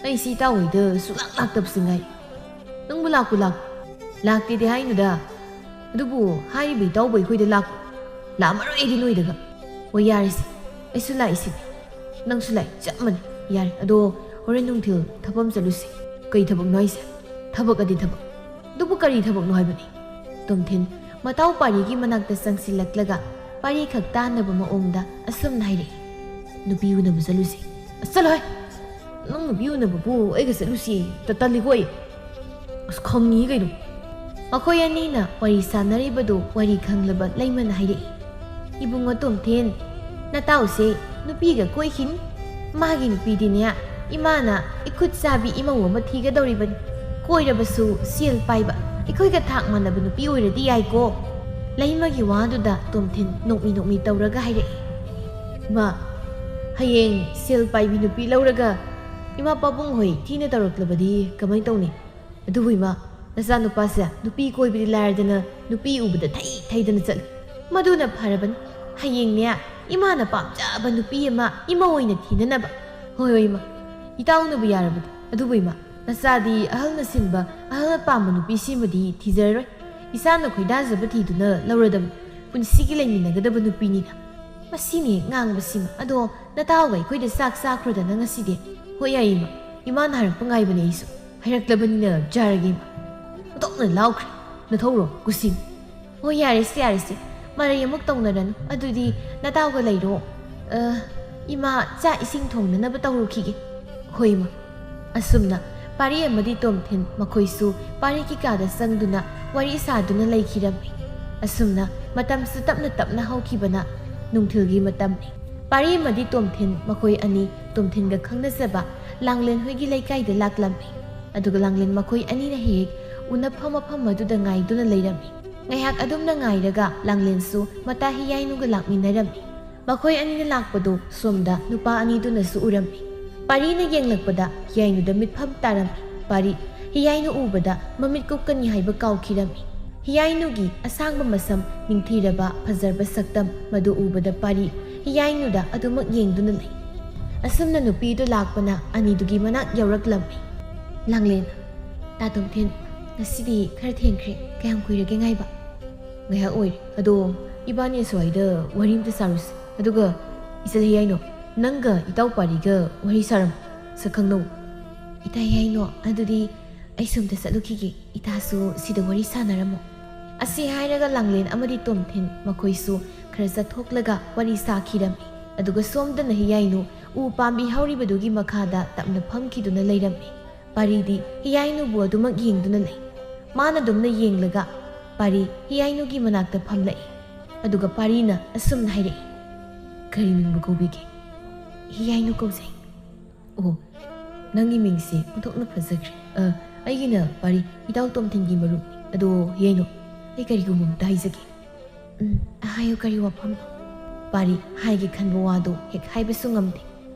ꯑꯩꯁꯤ ꯏꯇꯥꯎ ꯍꯣꯏꯗ ꯁꯨꯡꯂꯥꯛ ꯂꯥꯛꯇꯕꯁꯤ ꯉꯥꯏ꯫ ꯅꯪꯕꯨ ꯂꯥꯛꯄꯨ ꯂꯥꯛ-" "ꯂꯥꯛꯇꯦꯗꯤ ꯍꯥꯏꯅꯨꯗ꯫ ꯑꯗꯨꯕꯨ ꯍꯥꯏꯔꯤꯕ ꯏꯇꯥꯎꯕ ꯑꯩꯈꯣꯏꯗ ꯂꯥꯛꯄ ꯂꯥꯛꯑꯝꯃꯔꯣꯏ ꯑꯩꯗꯤ ꯅꯣꯏꯗꯒ꯫ ꯍꯣꯏ, ꯌꯥꯔꯦꯁꯦ, ꯑꯩꯁꯨ ꯂꯥꯛꯏꯁꯤꯅꯤ, ꯅꯪꯁꯨ ꯂꯥꯛꯏ, ꯆꯞ ꯃꯥꯟꯅꯩ꯫ ꯌꯥꯔꯦ, ꯑꯗꯣ ꯍꯣꯔꯦꯟ ꯅꯨꯡꯊꯤꯜ ꯊꯕꯛ ꯑꯃ ꯆꯠꯂꯨꯁꯤ꯫ ꯀꯩ ꯊꯕꯛꯅꯣ ꯍꯥꯏꯁꯦ? ꯊꯕꯛ ꯑꯗꯤ ꯊꯕꯛ, ꯑꯗꯨꯕꯨ ꯀꯔꯤ ꯊꯕꯛꯅꯣ ꯍꯥꯏꯕꯅꯤ?" ꯇꯣꯝꯊꯤꯟ ꯃꯇꯥꯎ ꯄꯥꯔꯤꯒꯤ ꯃꯅꯥꯛꯇ ꯆꯪꯁꯤꯜꯂꯛꯂꯒ ꯄꯥꯔꯤ ꯈꯛ ꯇꯥꯅꯕ ꯃꯑꯣꯡꯗ ꯑꯁꯨꯝꯅ ꯍꯥꯏꯔꯛꯏ, "ꯅꯨꯄꯤ ꯎꯅꯕ ꯆꯠꯂꯨꯁꯤ꯫" "ꯑꯁ, ꯆꯠꯂꯣꯏ! ꯅꯪ ꯅꯨꯄꯤ ꯎꯅꯕꯕꯨ ꯑꯩꯒ ꯆꯠꯂꯨꯁꯤ? ꯇ-, ꯇꯜꯂꯤꯀꯣ ꯑꯩ꯫ ꯑꯁ, ꯈꯪꯉꯤ ꯀꯩꯅꯣ꯫" ꯃꯈꯣꯏ ꯑꯅꯤꯅ ꯋꯥꯔꯤ ꯁꯥꯟꯅꯔꯤꯕꯗꯨ ꯋꯥꯔꯤ ꯈꯪꯂꯕ ꯂꯩꯃꯅ ꯍꯥꯏꯔꯛꯏ, "ꯏꯕꯨꯡꯉꯣ ꯇꯣꯝꯊꯤꯟ, ꯅꯇꯥꯎꯁꯦ ꯅꯨꯄꯤꯒ ꯀꯣꯏꯈꯤꯅꯤ꯫ ꯃꯥꯒꯤ ꯅꯨꯄꯤꯗꯤꯅꯦ, ꯏꯃꯥꯅ ꯏꯈꯨꯠ ꯆꯥꯕꯤ ꯏꯃꯧ ꯑꯃ ꯊꯤꯒꯗꯧꯔꯤꯕꯅꯤ꯫ ꯀꯣꯏꯔꯕꯁꯨ ꯁꯦꯜ ꯄꯥꯏꯕ, ꯑꯩꯈꯣꯏꯒ ꯊꯥꯛ ꯃꯥꯟꯅꯕ ꯅꯨꯄꯤ ꯑꯣꯏꯔꯗꯤ ꯌꯥꯏꯀꯣ?" ꯂꯩꯃꯒꯤ ꯋꯥꯗꯨꯗ ꯇꯣꯝꯊꯤꯟ ꯅꯣꯛꯃꯤ ꯅꯣꯛꯃꯤ ꯇꯧꯔꯒ ꯍꯥꯏꯔꯛꯏ, "ꯃꯥ, ꯍꯌꯦꯡ ꯁꯦꯜ ꯄꯥꯏꯕꯤ ꯅꯨꯄꯤ ꯂꯧꯔꯒ ꯏꯃꯥ ꯄꯥꯕꯨꯡ ꯍꯣꯏ ꯊꯤꯅ ꯇꯧꯔꯛꯂꯕꯗꯤ ꯀꯃꯥꯏ ꯇꯧꯅꯤ? ꯑꯗꯨꯕꯨ ꯏꯃꯥ, ꯅꯆꯥꯅꯨꯄꯥꯁꯦ ꯅꯨꯄꯤ ꯀꯣꯏꯕꯗꯤ ꯂꯥꯏꯔꯗꯅ ꯅꯨꯄꯤ ꯎꯕꯗ ꯊꯩ ꯊꯩꯗꯅ ꯆꯠꯂꯤ꯫ ꯃꯗꯨꯅ ꯐꯔꯕꯅꯤ꯫ ꯍꯌꯦꯡꯅꯦ ꯏꯃꯥꯅ ꯄꯥꯝꯖꯕ ꯅꯨꯄꯤ ꯑꯃ ꯏꯃꯧ ꯑꯣꯏꯅ ꯊꯤꯅꯅꯕ꯫" "ꯍꯣꯏ, ꯍꯣꯏ ꯏꯃꯥ, ꯏꯇꯥꯎꯅꯕꯨ ꯌꯥꯔꯕꯗꯤ꯫ ꯑꯗꯨꯕꯨ ꯏꯃꯥ, ꯅꯆꯥꯗꯤ ꯑꯍꯜꯅ ꯁꯤꯟꯕ, ꯑꯍꯜꯅ ꯄꯥꯝꯕ ꯅꯨꯄꯤꯁꯤꯃꯗꯤ ꯊꯤꯖꯔꯔꯣꯏ꯫ ꯏꯆꯥꯅ ꯈꯣꯏꯗꯥꯖꯕ ꯊꯤꯗꯨꯅ ꯂꯧꯔꯗꯕꯅꯤ꯫ ꯄꯨꯟꯁꯤꯒꯤ ꯂꯩꯃꯤꯟꯅꯒꯗꯕ ꯅꯨꯄꯤꯅꯤꯅ꯫" ꯃꯁꯤꯅꯤ ꯉꯥꯡꯕꯁꯤꯃ꯫ "ꯑꯗꯣ ꯅꯇꯥꯎꯒ ꯑꯩꯈꯣꯏꯗ ꯆꯥꯛ ꯆꯥꯈ꯭ꯔꯣꯗꯅ ꯉꯁꯤꯗꯤ?" "ꯍꯣꯏ ꯌꯥꯏ ꯏꯃꯥ, ꯏꯃꯥꯅ ꯍꯥꯏꯔꯛꯄ ꯉꯥꯏꯕꯅꯦ ꯑꯩꯁꯨ꯫ ꯍꯥꯏꯔꯛꯂꯕꯅꯤꯅ ꯆꯥꯔꯒꯦ ꯏꯃꯥ꯫" ꯑꯣꯟꯊꯣꯛꯅ ꯂꯥꯎꯈ꯭ꯔꯦ꯫ "ꯅꯊꯧꯔꯣ, ꯀꯨꯁꯤꯅꯤ꯫" "ꯍꯣꯏ, ꯌꯥꯔꯦꯁꯦ, ꯌꯥꯔꯦꯁꯦ, ꯃꯔꯩ ꯑꯃꯨꯛ ꯇꯧꯅꯔꯅꯨ꯫ ꯑꯗꯨꯗꯤ ꯅꯇꯥꯎꯒ ꯂꯩꯔꯣ꯫ ꯑ, ꯏꯃꯥ ꯆꯥꯛ ꯏꯁꯤꯡ ꯊꯣꯡꯅꯅꯕ ꯇꯧꯔꯨꯈꯤꯒꯦ꯫" "ꯍꯣꯏ ꯏꯃꯥ꯫" ꯑꯁꯨꯝꯅ ꯄꯥꯔꯤ ꯑꯃꯗꯤ ꯇꯣꯝꯊꯤꯟ ꯃꯈꯣꯏꯁꯨ ꯄꯥꯔꯤꯒꯤ ꯀꯥꯗ ꯆꯪꯗꯨꯅ ꯋꯥꯔꯤ ꯁꯥꯗꯨꯅ ꯂꯩꯈꯤꯔꯝꯃꯤ꯫ ꯑꯁꯨꯝꯅ ꯃꯇꯝꯁꯨ ꯇꯞꯅ ꯇꯞꯅ ꯍꯧꯈꯤꯕꯅ ꯅꯨꯡꯊꯤꯜꯒꯤ ꯃꯇꯝꯅꯤ꯫ ꯄꯥꯔꯤ ꯑꯃꯗꯤ ꯇꯣꯝꯊꯤꯟ ꯃꯈꯣꯏ ꯑꯅꯤ ꯇꯣꯝꯊꯤꯟꯒ ꯈꯪꯅꯖꯕ ꯂꯥꯡꯂꯦꯟ ꯍꯣꯏꯒꯤ ꯂꯩꯀꯥꯏꯗ ꯂꯥꯛꯂꯝꯃꯤ꯫ ꯑꯗꯨꯒ ꯂꯥꯡꯂꯦꯟ ꯃꯈꯣꯏ ꯑꯅꯤꯅ ꯍꯦꯛ ꯍꯦꯛ ꯎꯅꯐꯝ ꯃꯐꯝ ꯑꯗꯨꯗ ꯉꯥꯏꯗꯨꯅ ꯂꯩꯔꯝꯃꯤ꯫ ꯉꯥꯏꯍꯥꯛ ꯑꯗꯨꯝꯅ ꯉꯥꯏꯔꯒ ꯂꯥꯡꯂꯦꯟꯁꯨ ꯃꯇꯥ ꯍꯤꯌꯥꯏꯅꯨꯒ ꯂꯥꯛꯃꯤꯟꯅꯔꯝꯃꯤ꯫ ꯃꯈꯣꯏ ꯑꯅꯤꯅ ꯂꯥꯛꯄꯗꯨ ꯁꯣꯝꯗ ꯅꯨꯄꯥ ꯑꯅꯤꯗꯨꯅꯁꯨ ꯎꯔꯝꯃꯤ꯫ ꯄꯥꯔꯤꯅ ꯌꯦꯡꯂꯛꯄꯗ ꯍꯤꯌꯥꯏꯅꯨꯗ ꯃꯤꯠꯐꯝ ꯇꯥꯔꯝꯃꯤ꯫ ꯄꯥꯔꯤ ꯍꯤꯌꯥꯏꯅꯨ ꯎꯕꯗ ꯃꯃꯤꯠ ꯀꯨꯞꯀꯅꯤ ꯍꯥꯏꯕ ꯀꯥꯎꯈꯤꯔꯝꯃꯤ꯫ ꯍꯤꯌꯥꯏꯅꯨꯒꯤ ꯑꯁꯥꯡꯕ ꯃꯁꯝ, ꯅꯤꯡꯊꯤꯔꯕ ꯐꯖꯔꯕ ꯁꯛꯇꯝ ꯃꯗꯨ ꯎꯕꯗ ꯄꯥꯔꯤ ꯍꯤꯌꯥꯏꯅꯨꯗ ꯑꯗꯨꯃꯛ ꯌꯦꯡꯗꯨꯅ ꯂꯩ꯫ ꯑꯁꯨꯝꯅ ꯅꯨꯄꯤꯗꯨ ꯂꯥꯛꯄꯅ ꯑꯅꯤꯗꯨꯒꯤ ꯃꯅꯥꯛ ꯌꯧꯔꯛꯂꯝꯃꯤ꯫ ꯂꯥꯡꯂꯦꯟ, ꯇꯥ ꯇꯣꯝꯊꯤꯟ, "ꯉꯁꯤꯗꯤ ꯈꯔ ꯊꯦꯡꯈ꯭ꯔꯦ꯫ ꯀꯌꯥꯝ ꯀꯨꯏꯔꯒꯦ ꯉꯥꯏꯕ?" "ꯉꯥꯏꯍꯥꯛ ꯑꯣꯏꯔꯦ꯫ ꯑꯗꯣ ꯏꯕꯥꯅꯤ ꯑꯁ꯭ꯋꯥꯏꯗ ꯋꯥꯔꯤ ꯑꯝꯇ ꯁꯥꯔꯨꯁꯦ꯫ ꯑꯗꯨꯒ ꯏꯆꯜ ꯍꯤꯌꯥꯏꯅꯣ, ꯅꯪꯒ ꯏꯇꯥꯎ ꯄꯥꯔꯤꯒ ꯋꯥꯔꯤ ꯁꯥꯔꯝꯃꯣ꯫ ꯁꯛ ꯈꯪꯅꯧ꯫" "ꯏꯇꯥ ꯍꯤꯌꯥꯏꯅꯣ, ꯑꯗꯨꯗꯤ ꯑꯩꯁꯨ ꯑꯝꯇ ꯆꯠꯂꯨꯈꯤꯒꯦ꯫ ꯏꯇꯥꯁꯨ ꯁꯤꯗ ꯋꯥꯔꯤ ꯁꯥꯟꯅꯔꯝꯃꯣ꯫" ꯑꯁꯤ ꯍꯥꯏꯔꯒ ꯂꯥꯡꯂꯦꯟ ꯑꯃꯗꯤ ꯇꯣꯝꯊꯤꯟ ꯃꯈꯣꯏꯁꯨ ꯈꯔ ꯆꯠꯊꯣꯛꯂꯒ ꯋꯥꯔꯤ ꯁꯥꯈꯤꯔꯝꯃꯤ꯫ ꯑꯗꯨꯒ ꯁꯣꯝꯗꯅ ꯍꯤꯌꯥꯏꯅꯨ ꯎ ꯄꯥꯝꯕꯤ ꯍꯧꯔꯤꯕꯗꯨꯒꯤ ꯃꯈꯥꯗ ꯇꯞꯅ ꯐꯝꯈꯤꯗꯨꯅ ꯂꯩꯔꯝꯃꯤ꯫ ꯄꯥꯔꯤꯗꯤ ꯍꯤꯌꯥꯏꯅꯨꯕꯨ ꯑꯗꯨꯃꯛ ꯌꯦꯡꯗꯨꯅ ꯂꯩ꯫ ꯃꯥꯅ ꯑꯗꯨꯝꯅ ꯌꯦꯡꯂꯒ ꯄꯥꯔꯤ ꯍꯤꯌꯥꯏꯅꯨꯒꯤ ꯃꯅꯥꯛꯇ ꯐꯝꯂꯛꯏ꯫ ꯑꯗꯨꯒ ꯄꯥꯔꯤꯅ ꯑꯁꯨꯝꯅ ꯍꯥꯏꯔꯛꯏ, "ꯀꯔꯤ ꯃꯤꯡꯕꯨ ꯀꯧꯕꯤꯒꯦ?" "ꯍꯤꯌꯥꯏꯅꯨ ꯀꯧꯖꯩ꯫" "ꯑꯣ, ꯅꯪꯒꯤ ꯃꯤꯡꯁꯦ ꯑꯣꯟꯊꯣꯛꯅ ꯐꯖꯈ꯭ꯔꯦ꯫ ꯑ, ꯑꯩꯒꯤꯅ ꯄꯥꯔꯤ, ꯏꯇꯥꯎ ꯇꯣꯝꯊꯤꯟꯒꯤ ꯃꯔꯨꯞꯅꯤ꯫ ꯑꯗꯣ ꯍꯤꯌꯥꯏꯅꯨ, ꯑꯩ ꯀꯔꯤꯒꯨꯝꯕ ꯑꯝꯇ ꯍꯥꯏꯖꯒꯦ꯫" "ꯎꯝ, ꯍꯥꯏꯌꯨ, ꯀꯔꯤ ꯋꯥꯐꯝꯅꯣ?" ꯄꯥꯔꯤ ꯍꯥꯏꯒꯦ ꯈꯟꯕ ꯋꯥꯗꯣ ꯍꯦꯛ ꯍꯥꯏꯕꯁꯨ ꯉꯝꯗꯦ꯫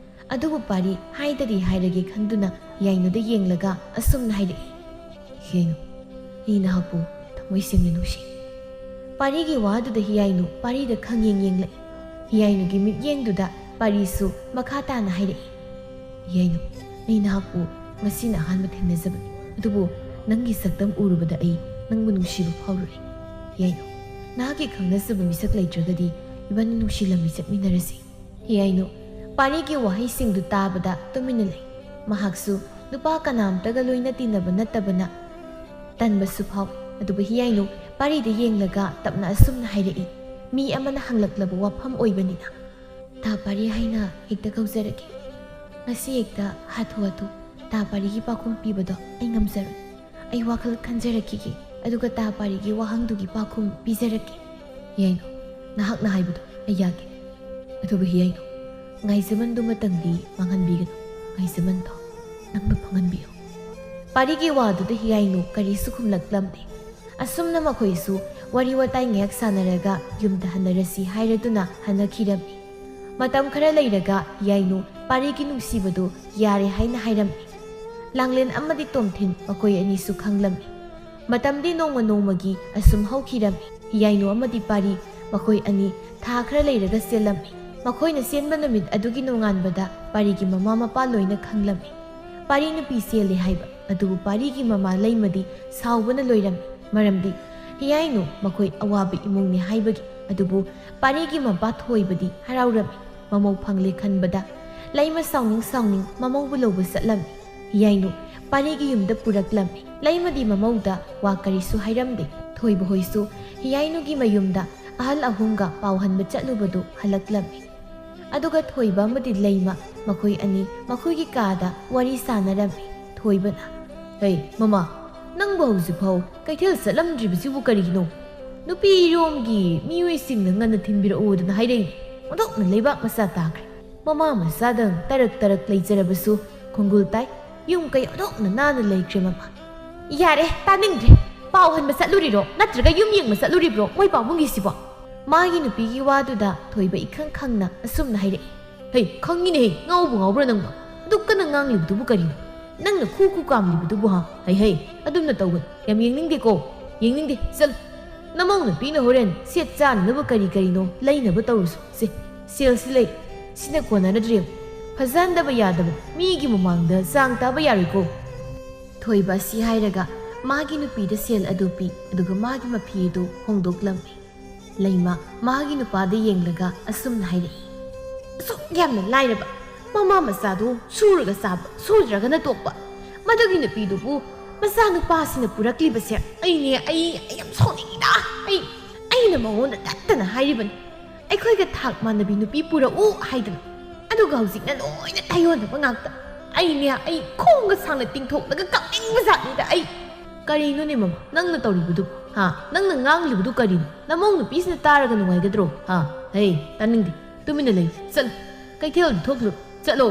ꯑꯗꯨꯕꯨ ꯄꯥꯔꯤ ꯍꯥꯏꯗꯗꯤ ꯍꯥꯏꯔꯒꯦ ꯈꯟꯗꯨꯅ ꯍꯤꯌꯥꯏꯅꯨꯗ ꯌꯦꯡꯂꯒ ꯑꯁꯨꯝꯅ ꯍꯥꯏꯔꯛꯏ, "ꯍꯤꯌꯥꯏꯅꯨ, ꯑꯩ ꯅꯍꯥꯛꯄꯨ ꯊꯃꯣꯏ ꯁꯦꯡꯅ ꯅꯨꯡꯁꯤ꯫" ꯄꯥꯔꯤꯒꯤ ꯋꯥꯗꯨꯗ ꯍꯤꯌꯥꯏꯅꯨ ꯄꯥꯔꯤꯗ ꯈꯪꯌꯦꯡ ꯌꯦꯡꯂꯛꯏ꯫ ꯍꯤꯌꯥꯏꯅꯨꯒꯤ ꯃꯤꯠꯌꯦꯡꯗꯨꯗ ꯄꯥꯔꯤꯁꯨ ꯃꯈꯥ ꯇꯥꯅ ꯍꯥꯏꯔꯛꯏ, "ꯍꯤꯌꯥꯏꯅꯨ, ꯑꯩ ꯅꯍꯥꯛꯄꯨ ꯉꯁꯤꯅ ꯑꯍꯥꯟꯕ ꯊꯦꯡꯅꯖꯕꯅꯤ꯫ ꯑꯗꯨꯕꯨ ꯅꯪꯒꯤ ꯁꯛꯇꯝ ꯎꯔꯨꯕꯗ ꯑꯩ ꯅꯪꯕꯨ ꯅꯨꯡꯁꯤꯕ ꯐꯥꯎꯔꯨꯔꯦ꯫ ꯍꯤꯌꯥꯏꯅꯨ, ꯅꯍꯥꯛꯀꯤ ꯈꯪꯅꯖꯕ ꯃꯤꯁꯛ ꯂꯩꯇ꯭ꯔꯒꯗꯤ ꯏꯕꯥꯅꯤ ꯅꯨꯡꯁꯤ ꯂꯝꯕꯤ ꯆꯠꯃꯤꯟꯅꯔꯁꯤ꯫" ꯍꯤꯌꯥꯏꯅꯨ ꯄꯥꯔꯤꯒꯤ ꯋꯥꯍꯩꯁꯤꯡꯗꯨ ꯇꯥꯕꯗ ꯇꯨꯃꯤꯟꯅ ꯂꯩ꯫ ꯃꯍꯥꯛꯁꯨ ꯅꯨꯄꯥ ꯀꯅꯥꯝꯇꯒ ꯂꯣꯏꯅ ꯇꯤꯟꯅꯕ ꯅꯠꯇꯕꯅ ꯇꯟꯕꯁꯨ ꯐꯥꯎꯏ꯫ ꯑꯗꯨꯕꯨ ꯍꯤꯌꯥꯏꯅꯨ ꯄꯥꯔꯤꯗ ꯌꯦꯡꯂꯒ ꯇꯞꯅ ꯑꯁꯨꯝꯅ ꯍꯥꯏꯔꯛꯏ, "ꯃꯤ ꯑꯃꯅ ꯍꯪꯂꯛꯂꯕ ꯋꯥꯐꯝ ꯑꯣꯏꯕꯅꯤꯅ ꯇꯥ ꯄꯥꯔꯤ ꯍꯥꯏꯅ ꯍꯦꯛꯇ ꯀꯧꯖꯔꯒꯦ꯫ ꯉꯁꯤ ꯍꯦꯛꯇ ꯍꯥꯊꯨ ꯍꯥꯊꯨ ꯇꯥ ꯄꯥꯔꯤꯒꯤ ꯄꯥꯎꯈꯨꯝ ꯄꯤꯕꯗꯣ ꯑꯩ ꯉꯝꯖꯔꯣꯏ꯫ ꯑꯩ ꯋꯥꯈꯜ ꯈꯟꯖꯔꯛꯈꯤꯒꯦ, ꯑꯗꯨꯒ ꯇꯥ ꯄꯥꯔꯤꯒꯤ ꯋꯥꯍꯪꯗꯨꯒꯤ ꯄꯥꯎꯈꯨꯝ ꯄꯤꯖꯔꯛꯀꯦ꯫" "ꯍꯤꯌꯥꯏꯅꯨ, ꯅꯍꯥꯛꯅ ꯍꯥꯏꯕꯗꯣ ꯑꯩ ꯌꯥꯒꯦ꯫ ꯑꯗꯨꯕꯨ ꯍꯤꯌꯥꯏꯅꯨ, ꯉꯥꯏꯖꯃꯟꯗꯨꯃꯇꯪꯗꯤ ꯃꯥꯡꯍꯟꯕꯤꯒꯅꯨ꯫ ꯉꯥꯏꯖꯃꯟꯗꯣ ꯅꯪꯅ ꯐꯪꯍꯟꯕꯤꯌꯨ꯫" ꯄꯥꯔꯤꯒꯤ ꯋꯥꯗꯨꯗ ꯍꯤꯌꯥꯏꯅꯨ ꯀꯔꯤꯁꯨ ꯈꯨꯝꯂꯛꯂꯝꯗꯦ꯫ ꯑꯁꯨꯝꯅ ꯃꯈꯣꯏꯁꯨ ꯋꯥꯔꯤ ꯋꯥꯇꯥꯏ ꯉꯥꯏꯍꯥꯛ ꯁꯥꯟꯅꯔꯒ ꯌꯨꯝꯗ ꯍꯟꯅꯔꯁꯤ ꯍꯥꯏꯔꯗꯨꯅ ꯍꯟꯅꯈꯤꯔꯝꯃꯤ꯫ ꯃꯇꯝ ꯈꯔ ꯂꯩꯔꯒ ꯍꯤꯌꯥꯏꯅꯨ ꯄꯥꯔꯤꯒꯤ ꯅꯨꯡꯁꯤꯕꯗꯨ ꯌꯥꯔꯦ ꯍꯥꯏꯅ ꯍꯥꯏꯔꯝꯃꯤ꯫ ꯂꯥꯡꯂꯦꯟ ꯑꯃꯗꯤ ꯇꯣꯝꯊꯤꯟ ꯃꯈꯣꯏ ꯑꯅꯤꯁꯨ ꯈꯪꯂꯝꯃꯤ꯫ ꯃꯇꯝꯗꯤ ꯅꯣꯡꯃ ꯅꯣꯡꯃꯒꯤ ꯑꯁꯨꯝ ꯍꯧꯈꯤꯔꯝꯃꯤ꯫ ꯍꯤꯌꯥꯏꯅꯨ ꯑꯃꯗꯤ ꯄꯥꯔꯤ ꯃꯈꯣꯏ ꯑꯅꯤ ꯊꯥ ꯈꯔ ꯂꯩꯔꯒ ꯆꯦꯜꯂꯝꯃꯤ꯫ ꯃꯈꯣꯏꯅ ꯆꯦꯟꯕ ꯅꯨꯃꯤꯠ ꯑꯗꯨꯒꯤ ꯅꯣꯡꯉꯥꯟꯕꯗ ꯄꯥꯔꯤꯒꯤ ꯃꯃꯥ ꯃꯄꯥ ꯂꯣꯏꯅ ꯈꯪꯂꯝꯃꯤ꯫ ꯄꯥꯔꯤ ꯅꯨꯄꯤ ꯆꯦꯜꯂꯦ ꯍꯥꯏꯕ꯫ ꯑꯗꯨꯕꯨ ꯄꯥꯔꯤꯒꯤ ꯃꯃꯥ ꯂꯩꯃꯗꯤ ꯁꯥꯎꯕꯅ ꯂꯣꯏꯔꯝꯃꯤ꯫ ꯃꯔꯝꯗꯤ ꯍꯤꯌꯥꯏꯅꯨ ꯃꯈꯣꯏ ꯑꯋꯥꯕ ꯏꯃꯨꯡꯅꯤ ꯍꯥꯏꯕꯒꯤ꯫ ꯑꯗꯨꯕꯨ ꯄꯥꯔꯤꯒꯤ ꯃꯄꯥ ꯊꯣꯏꯕꯗꯤ ꯍꯔꯥꯎꯔꯝꯃꯤ꯫ ꯃꯃꯧ ꯐꯪꯂꯦ ꯈꯟꯕꯗ ꯂꯩꯃ ꯁꯥꯎꯅꯤꯡ ꯁꯥꯎꯅꯤꯡ ꯃꯃꯧꯕꯨ ꯂꯧꯕ ꯆꯠꯂꯝꯃꯤ꯫ ꯍꯤꯌꯥꯏꯅꯨ ꯄꯥꯔꯤꯒꯤ ꯌꯨꯝꯗ ꯄꯨꯔꯛꯂꯝꯃꯤ꯫ ꯂꯩꯃꯗꯤ ꯃꯃꯧꯗ ꯋꯥ ꯀꯔꯤꯁꯨ ꯍꯥꯏꯔꯝꯗꯦ꯫ ꯊꯣꯏꯕ ꯍꯣꯏꯁꯨ ꯍꯤꯌꯥꯏꯅꯨꯒꯤ ꯃꯌꯨꯝꯗ ꯑꯍꯜ ꯑꯍꯨꯝꯒ ꯄꯥꯎ ꯍꯟꯕ ꯆꯠꯂꯨꯕꯗꯨ ꯍꯜꯂꯛꯂꯝꯃꯤ꯫ ꯑꯗꯨꯒ ꯊꯣꯏꯕ ꯑꯃꯗꯤ ꯂꯩꯃ ꯃꯈꯣꯏ ꯑꯅꯤ ꯃꯈꯣꯏꯒꯤ ꯀꯥꯗ ꯋꯥꯔꯤ ꯁꯥꯟꯅꯔꯝꯃꯤ꯫ ꯊꯣꯏꯕꯅ, "ꯍꯩ ꯃꯃꯥ, ꯅꯪꯕꯨ ꯍꯧꯖꯤꯛꯐꯥꯎ ꯀꯩꯊꯦꯜ ꯆꯠꯂꯝꯗ꯭ꯔꯤꯕꯁꯤꯕꯨ ꯀꯔꯤꯒꯤꯅꯣ? ꯅꯨꯄꯤꯔꯣꯝꯒꯤ ꯃꯤꯑꯣꯏꯁꯤꯡꯅ ꯉꯟꯅ ꯊꯤꯟꯕꯤꯔꯛꯎꯗꯅ ꯍꯥꯏꯔꯛꯏ꯫ ꯑꯣꯟꯊꯣꯛꯅ ꯂꯩꯕꯥꯛ ꯃꯆꯥ ꯇꯥꯈ꯭ꯔꯦ꯫ ꯃꯃꯥ ꯃꯆꯥꯗꯪ ꯇꯔꯛ ꯇꯔꯛ ꯂꯩꯖꯔꯕꯁꯨ ꯈꯣꯡꯒꯨꯜ ꯇꯥꯏ꯫ ꯌꯨꯝ ꯀꯩ ꯑꯣꯟꯊꯣꯛꯅ ꯅꯥꯟꯅ ꯂꯩꯈ꯭ꯔꯦ ꯃꯃꯥ꯫" "ꯌꯥꯔꯦ, ꯇꯥꯅꯤꯡꯗ꯭ꯔꯦ꯫ ꯄꯥꯎ ꯍꯟꯕ ꯆꯠꯂꯨꯔꯤꯔꯣ, ꯅꯠꯇ꯭ꯔꯒ ꯌꯨꯝ ꯌꯦꯡꯕ ꯆꯠꯂꯨꯔꯤꯕ꯭ꯔꯣ ꯃꯣꯏ ꯄꯥꯕꯨꯡꯒꯤꯁꯤꯕꯣ?" ꯃꯥꯒꯤ ꯅꯨꯄꯤꯒꯤ ꯋꯥꯗꯨꯗ ꯊꯣꯏꯕ ꯏꯈꯪ ꯈꯪꯅ ꯑꯁꯨꯝꯅ ꯍꯥꯏꯔꯛꯏ꯫ "ꯍꯩ, ꯈꯪꯉꯤꯅꯦꯍꯦ, ꯉꯥꯎꯕꯨ ꯉꯥꯎꯕ꯭ꯔꯥ ꯅꯪꯕꯣ? ꯑꯗꯨꯛ ꯀꯟꯅ ꯉꯥꯡꯂꯤꯕꯗꯨꯕꯨ ꯀꯔꯤꯅꯣ? ꯅꯪꯅ ꯈꯨ ꯈꯨ ꯀꯥꯝꯂꯤꯕꯗꯨꯕꯨ ꯍꯥ? ꯍꯩ ꯍꯩ, ꯑꯗꯨꯝꯅ ꯇꯧꯒꯅꯨ꯫ ꯌꯥꯝ ꯌꯦꯡꯅꯤꯡꯗꯦꯀꯣ, ꯌꯦꯡꯅꯤꯡꯗꯦ꯫ ꯆꯠꯂꯨ꯫ ꯅꯃꯧ ꯅꯨꯄꯤꯅ ꯍꯣꯔꯦꯟ ꯁꯦꯠ ꯆꯥꯅꯅꯕ ꯀꯔꯤ ꯀꯔꯤꯅꯣ ꯂꯩꯅꯕ ꯇꯧꯔꯨꯁꯨ꯫ ꯁꯦ, ꯁꯦꯜꯁꯤ ꯂꯩ꯫ ꯁꯤꯅ ꯀꯣꯟꯅꯔꯗ꯭ꯔꯦ꯫ ꯐꯖꯍꯟꯗꯕ ꯌꯥꯗꯕ, ꯃꯤꯒꯤ ꯃꯃꯥꯡꯗ ꯆꯥꯡ ꯇꯥꯕ ꯌꯥꯔꯣꯏꯀꯣ꯫" ꯊꯣꯏꯕ ꯑꯁꯤ ꯍꯥꯏꯔꯒ ꯃꯥꯒꯤ ꯅꯨꯄꯤꯗ ꯁꯦꯜ ꯑꯗꯨ ꯄꯤ, ꯑꯗꯨꯒ ꯃꯥꯒꯤ ꯃꯐꯤ ꯑꯗꯨ ꯍꯣꯡꯗꯣꯛꯂꯝꯃꯤ꯫ ꯂꯩꯃ ꯃꯥꯒꯤ ꯅꯨꯄꯥꯗ ꯌꯦꯡꯂꯒ ꯑꯁꯨꯝꯅ ꯍꯥꯏꯔꯛꯏ꯫ "ꯑꯁꯨꯛ ꯌꯥꯝꯅ ꯂꯥꯏꯔꯕ, ꯃꯃꯥ ꯃꯆꯥꯗꯨ ꯁꯨꯔꯒ ꯆꯥꯕ, ꯁꯨꯗ꯭ꯔꯒꯅ ꯇꯣꯛꯄ꯫ ꯃꯗꯨꯒꯤ ꯅꯨꯄꯤꯗꯨꯕꯨ ꯃꯆꯥꯅꯨꯄꯥꯁꯤꯅ ꯄꯨꯔꯛꯂꯤꯕꯁꯦ ꯑꯩꯅꯦ, ꯑꯩ, ꯑꯩ ꯌꯥꯝ ꯁꯥꯎꯅꯤꯡꯉꯤꯗ꯫ ꯑꯩ, ꯑꯩꯅ ꯃꯉꯣꯟꯗ ꯇꯠꯇꯅ ꯍꯥꯏꯔꯤꯕꯅꯤ, ꯑꯩꯈꯣꯏꯒ ꯊꯥꯛ ꯃꯥꯟꯅꯕꯤ ꯅꯨꯄꯤ ꯄꯨꯔꯛꯎ ꯍꯥꯏꯗꯅ꯫ ꯑꯗꯨꯒ ꯍꯧꯖꯤꯛꯅ ꯂꯣꯏꯅ ꯇꯥꯏꯌꯣꯟꯅꯕ ꯉꯥꯛꯇ꯫ ꯑꯩꯅꯦ, ꯑꯩ ꯈꯣꯡꯒ ꯁꯥꯡꯅ ꯇꯤꯡꯊꯣꯛꯂꯒ ꯀꯞꯅꯤꯡꯕ ꯖꯥꯠꯅꯤꯗ ꯑꯩ꯫" "ꯀꯔꯤꯅꯣꯅꯦ ꯃꯃꯥ, ꯅꯪꯅ ꯇꯧꯔꯤꯕꯗꯨꯕꯨ? ꯍꯥ? ꯅꯪꯅ ꯉꯥꯡꯂꯤꯕꯗꯨ ꯀꯔꯤꯅꯣ? ꯅꯃꯧ ꯅꯨꯄꯤꯁꯤꯅ ꯇꯥꯔꯒ ꯅꯨꯡꯉꯥꯏꯒꯗ꯭ꯔꯣ? ꯍꯥ? ꯍꯦ, ꯇꯥꯅꯤꯡꯗꯦ꯫ ꯇꯨꯃꯤꯟꯅ ꯂꯩ꯫ ꯆꯠꯂꯨ꯫ ꯀꯩꯊꯦꯜꯗ ꯊꯣꯛꯂꯨ꯫ ꯆꯠꯂꯣ꯫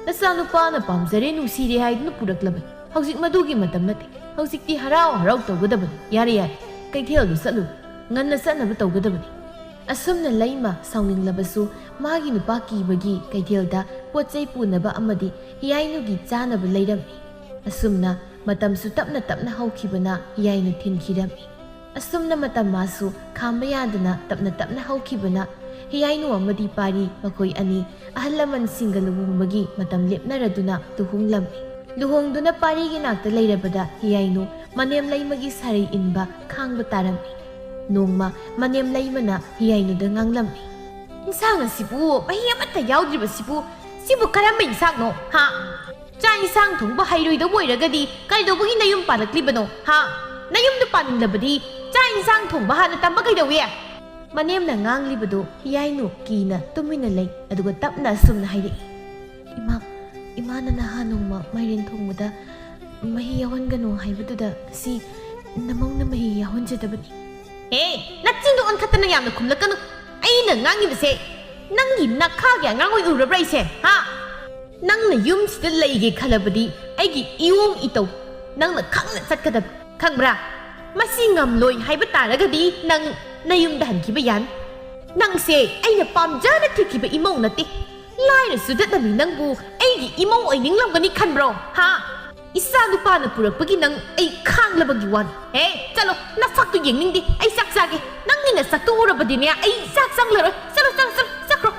ꯅꯆꯥꯅꯨꯄꯥꯅ ꯄꯥꯝꯖꯔꯦ, ꯅꯨꯡꯁꯤꯔꯦ ꯍꯥꯏꯗꯨꯅ ꯄꯨꯔꯛꯂꯕꯅꯤ꯫ ꯍꯧꯖꯤꯛ ꯃꯗꯨꯒꯤ ꯃꯇꯝ ꯅꯠꯇꯦ꯫ ꯍꯧꯖꯤꯛꯇꯤ ꯍꯔꯥꯎ ꯍꯔꯥꯎ ꯇꯧꯒꯗꯕꯅꯤ꯫ ꯌꯥꯔꯦ, ꯌꯥꯔꯦ꯫ ꯀꯩꯊꯦꯜꯗꯨ ꯆꯠꯂꯨ꯫ ꯉꯟꯅ ꯆꯠꯅꯕ ꯇꯧꯒꯗꯕꯅꯤ꯫" ꯑꯁꯨꯝꯅ ꯂꯩꯃ ꯁꯥꯎꯅꯤꯡꯂꯕꯁꯨ ꯃꯥꯒꯤ ꯅꯨꯄꯥ ꯀꯤꯕꯒꯤ ꯀꯩꯊꯦꯜꯗ ꯄꯣꯠ ꯆꯩ ꯄꯨꯅꯕ ꯑꯃꯗꯤ ꯍꯤꯌꯥꯏꯅꯨꯒꯤ ꯆꯥꯅꯕ ꯂꯩꯔꯝꯃꯤ꯫ ꯑꯁꯨꯝꯅ ꯃꯇꯝꯁꯨ ꯇꯞꯅ ꯇꯞꯅ ꯍꯧꯈꯤꯕꯅ ꯍꯤꯌꯥꯏꯅꯨ ꯊꯤꯟꯈꯤꯔꯝꯃꯤ꯫ ꯑꯁꯨꯝꯅ ꯃꯇꯝ ꯃꯥꯁꯨ ꯈꯥꯝꯕ ꯌꯥꯗꯅ ꯇꯞꯅ ꯇꯞꯅ ꯍꯧꯈꯤꯕꯅ ꯍꯤꯌꯥꯏꯅꯨ ꯑꯃꯗꯤ ꯄꯥꯔꯤ ꯃꯈꯣꯏ ꯑꯅꯤ ꯑꯍꯜ ꯂꯃꯟꯁꯤꯡꯒ ꯂꯨꯍꯣꯡꯕꯒꯤ ꯃꯇꯝ ꯂꯦꯞꯅꯔꯗꯨꯅ ꯂꯨꯍꯣꯡꯂꯝꯃꯤ꯫ ꯂꯨꯍꯣꯡꯗꯨꯅ ꯄꯥꯔꯤꯒꯤ ꯅꯥꯛꯇ ꯂꯩꯔꯕꯗ ꯍꯤꯌꯥꯏꯅꯨ ꯃꯅꯦꯝ ꯂꯩꯃꯒꯤ ꯁꯥꯔꯩ ꯏꯟꯕ ꯈꯥꯡꯕ ꯇꯥꯔꯝꯃꯤ꯫ ꯅꯣꯡꯃ ꯃꯅꯦꯝ ꯂꯩꯃꯅ ꯍꯤꯌꯥꯏꯅꯨꯗ ꯉꯥꯡꯂꯝꯃꯤ꯫ "ꯏꯟꯁꯥꯡ ꯑꯁꯤꯕꯨ ꯃꯍꯤ ꯑꯃꯠꯇ ꯌꯥꯎꯗ꯭ꯔꯤꯕꯁꯤꯕꯨ, ꯁꯤꯕꯨ ꯀꯔꯝꯕ ꯏꯟꯁꯥꯡꯅꯣ, ꯍꯥ? ꯆꯥꯛ ꯏꯟꯁꯥꯡ ꯊꯣꯡꯕ ꯍꯩꯔꯣꯏꯗꯧꯕ ꯑꯣꯏꯔꯒꯗꯤ ꯀꯩꯗꯧꯕꯒꯤ ꯅꯌꯨꯝ ꯄꯥꯜꯂꯛꯂꯤꯕꯅꯣ, ꯍꯥ? ꯅꯌꯨꯝꯗ ꯄꯥꯅꯤꯡꯂꯕꯗꯤ ꯆꯥꯛ ꯏꯟꯁꯥꯡ ꯊꯣꯡꯕ ꯍꯥꯟꯅ ꯇꯝꯕ ꯀꯩꯗꯧꯏ?" ꯃꯅꯦꯝꯅ ꯉꯥꯡꯂꯤꯕꯗꯨ ꯍꯤꯌꯥꯏꯅꯨ ꯀꯤꯅ ꯇꯨꯃꯤꯟꯅ ꯂꯩ, ꯑꯗꯨꯒ ꯇꯞꯅ ꯑꯁꯨꯝꯅ ꯍꯥꯏꯔꯛꯏ꯫ "ꯏꯃꯥ, ꯏꯃꯥꯅ ꯅꯍꯥꯟ ꯅꯣꯡꯃ ꯃꯥꯏꯔꯦꯟ ꯊꯣꯡꯕꯗ ꯃꯍꯤ ꯌꯥꯎꯍꯟꯒꯅꯨ ꯍꯥꯏꯕꯗꯨꯗ ꯁꯤ ꯅꯃꯧꯅ ꯃꯍꯤ ꯌꯥꯎꯍꯟꯖꯗꯕꯅꯤ꯫" "ꯍꯦ, ꯅꯆꯤꯟꯗꯣ ꯑꯣꯟꯈꯠꯇꯅ ꯌꯥꯝꯅ ꯈꯨꯝꯂꯛꯀꯅꯨ꯫ ꯑꯩꯅ ꯉꯥꯡꯉꯤꯕꯁꯦ ꯅꯪꯒꯤ ꯅꯈꯥꯒꯤ ꯑꯉꯥꯡ ꯑꯣꯏ ꯎꯔꯕ꯭ꯔꯥ ꯑꯩꯁꯦ, ꯍꯥ? ꯅꯪꯅ ꯌꯨꯝꯁꯤꯗ ꯂꯩꯒꯦ ꯈꯜꯂꯕꯗꯤ ꯑꯩꯒꯤ ꯏꯌꯣꯡ ꯏꯇꯧ ꯅꯪꯅ ꯈꯪꯅ ꯆꯠꯀꯗꯕ, ꯈꯪꯕ꯭ꯔꯥ? ꯃꯁꯤ ꯉꯝꯂꯣꯏ ꯍꯥꯏꯕ ꯇꯥꯔꯒꯗꯤ ꯅꯪ ꯅꯌꯨꯝꯗ ꯍꯟꯈꯤꯕ ꯌꯥꯅꯤ꯫ ꯅꯪꯁꯦ ꯑꯩꯅ ꯄꯥꯝꯖꯅ ꯊꯤꯈꯤꯕ ꯏꯃꯧ ꯅꯠꯇꯦ꯫ ꯂꯥꯏꯔ ꯆꯨꯗꯠꯅꯕꯤ ꯅꯪꯕꯨ ꯑꯩꯒꯤ ꯏꯃꯧ ꯑꯣꯏꯅꯤꯡꯂꯝꯒꯅꯤ ꯈꯟꯕ꯭ꯔꯣ, ꯍꯥ? ꯏꯆꯥ ꯅꯨꯄꯥꯅ ꯄꯨꯔꯛꯄꯒꯤ ꯅꯪ ꯑꯩ ꯈꯥꯡꯂꯕꯒꯤ ꯋꯥꯅꯤ꯫ ꯍꯦ, ꯆꯠꯂꯣ, ꯅꯁꯛꯇꯨ ꯌꯦꯡꯅꯤꯡꯗꯦ꯫ ꯑꯩ ꯆꯥꯛ ꯆꯥꯒꯦ꯫ ꯅꯪꯒꯤ ꯅꯁꯛꯇꯨ ꯎꯔꯕꯗꯤꯅꯦ ꯑꯩ ꯆꯥꯛ ꯆꯪꯂꯔꯣꯏ꯫ ꯆꯠꯂꯣ, ꯆꯠꯂꯣ, ꯆꯠꯂꯣ, ꯆꯠꯈ꯭ꯔꯣ꯫"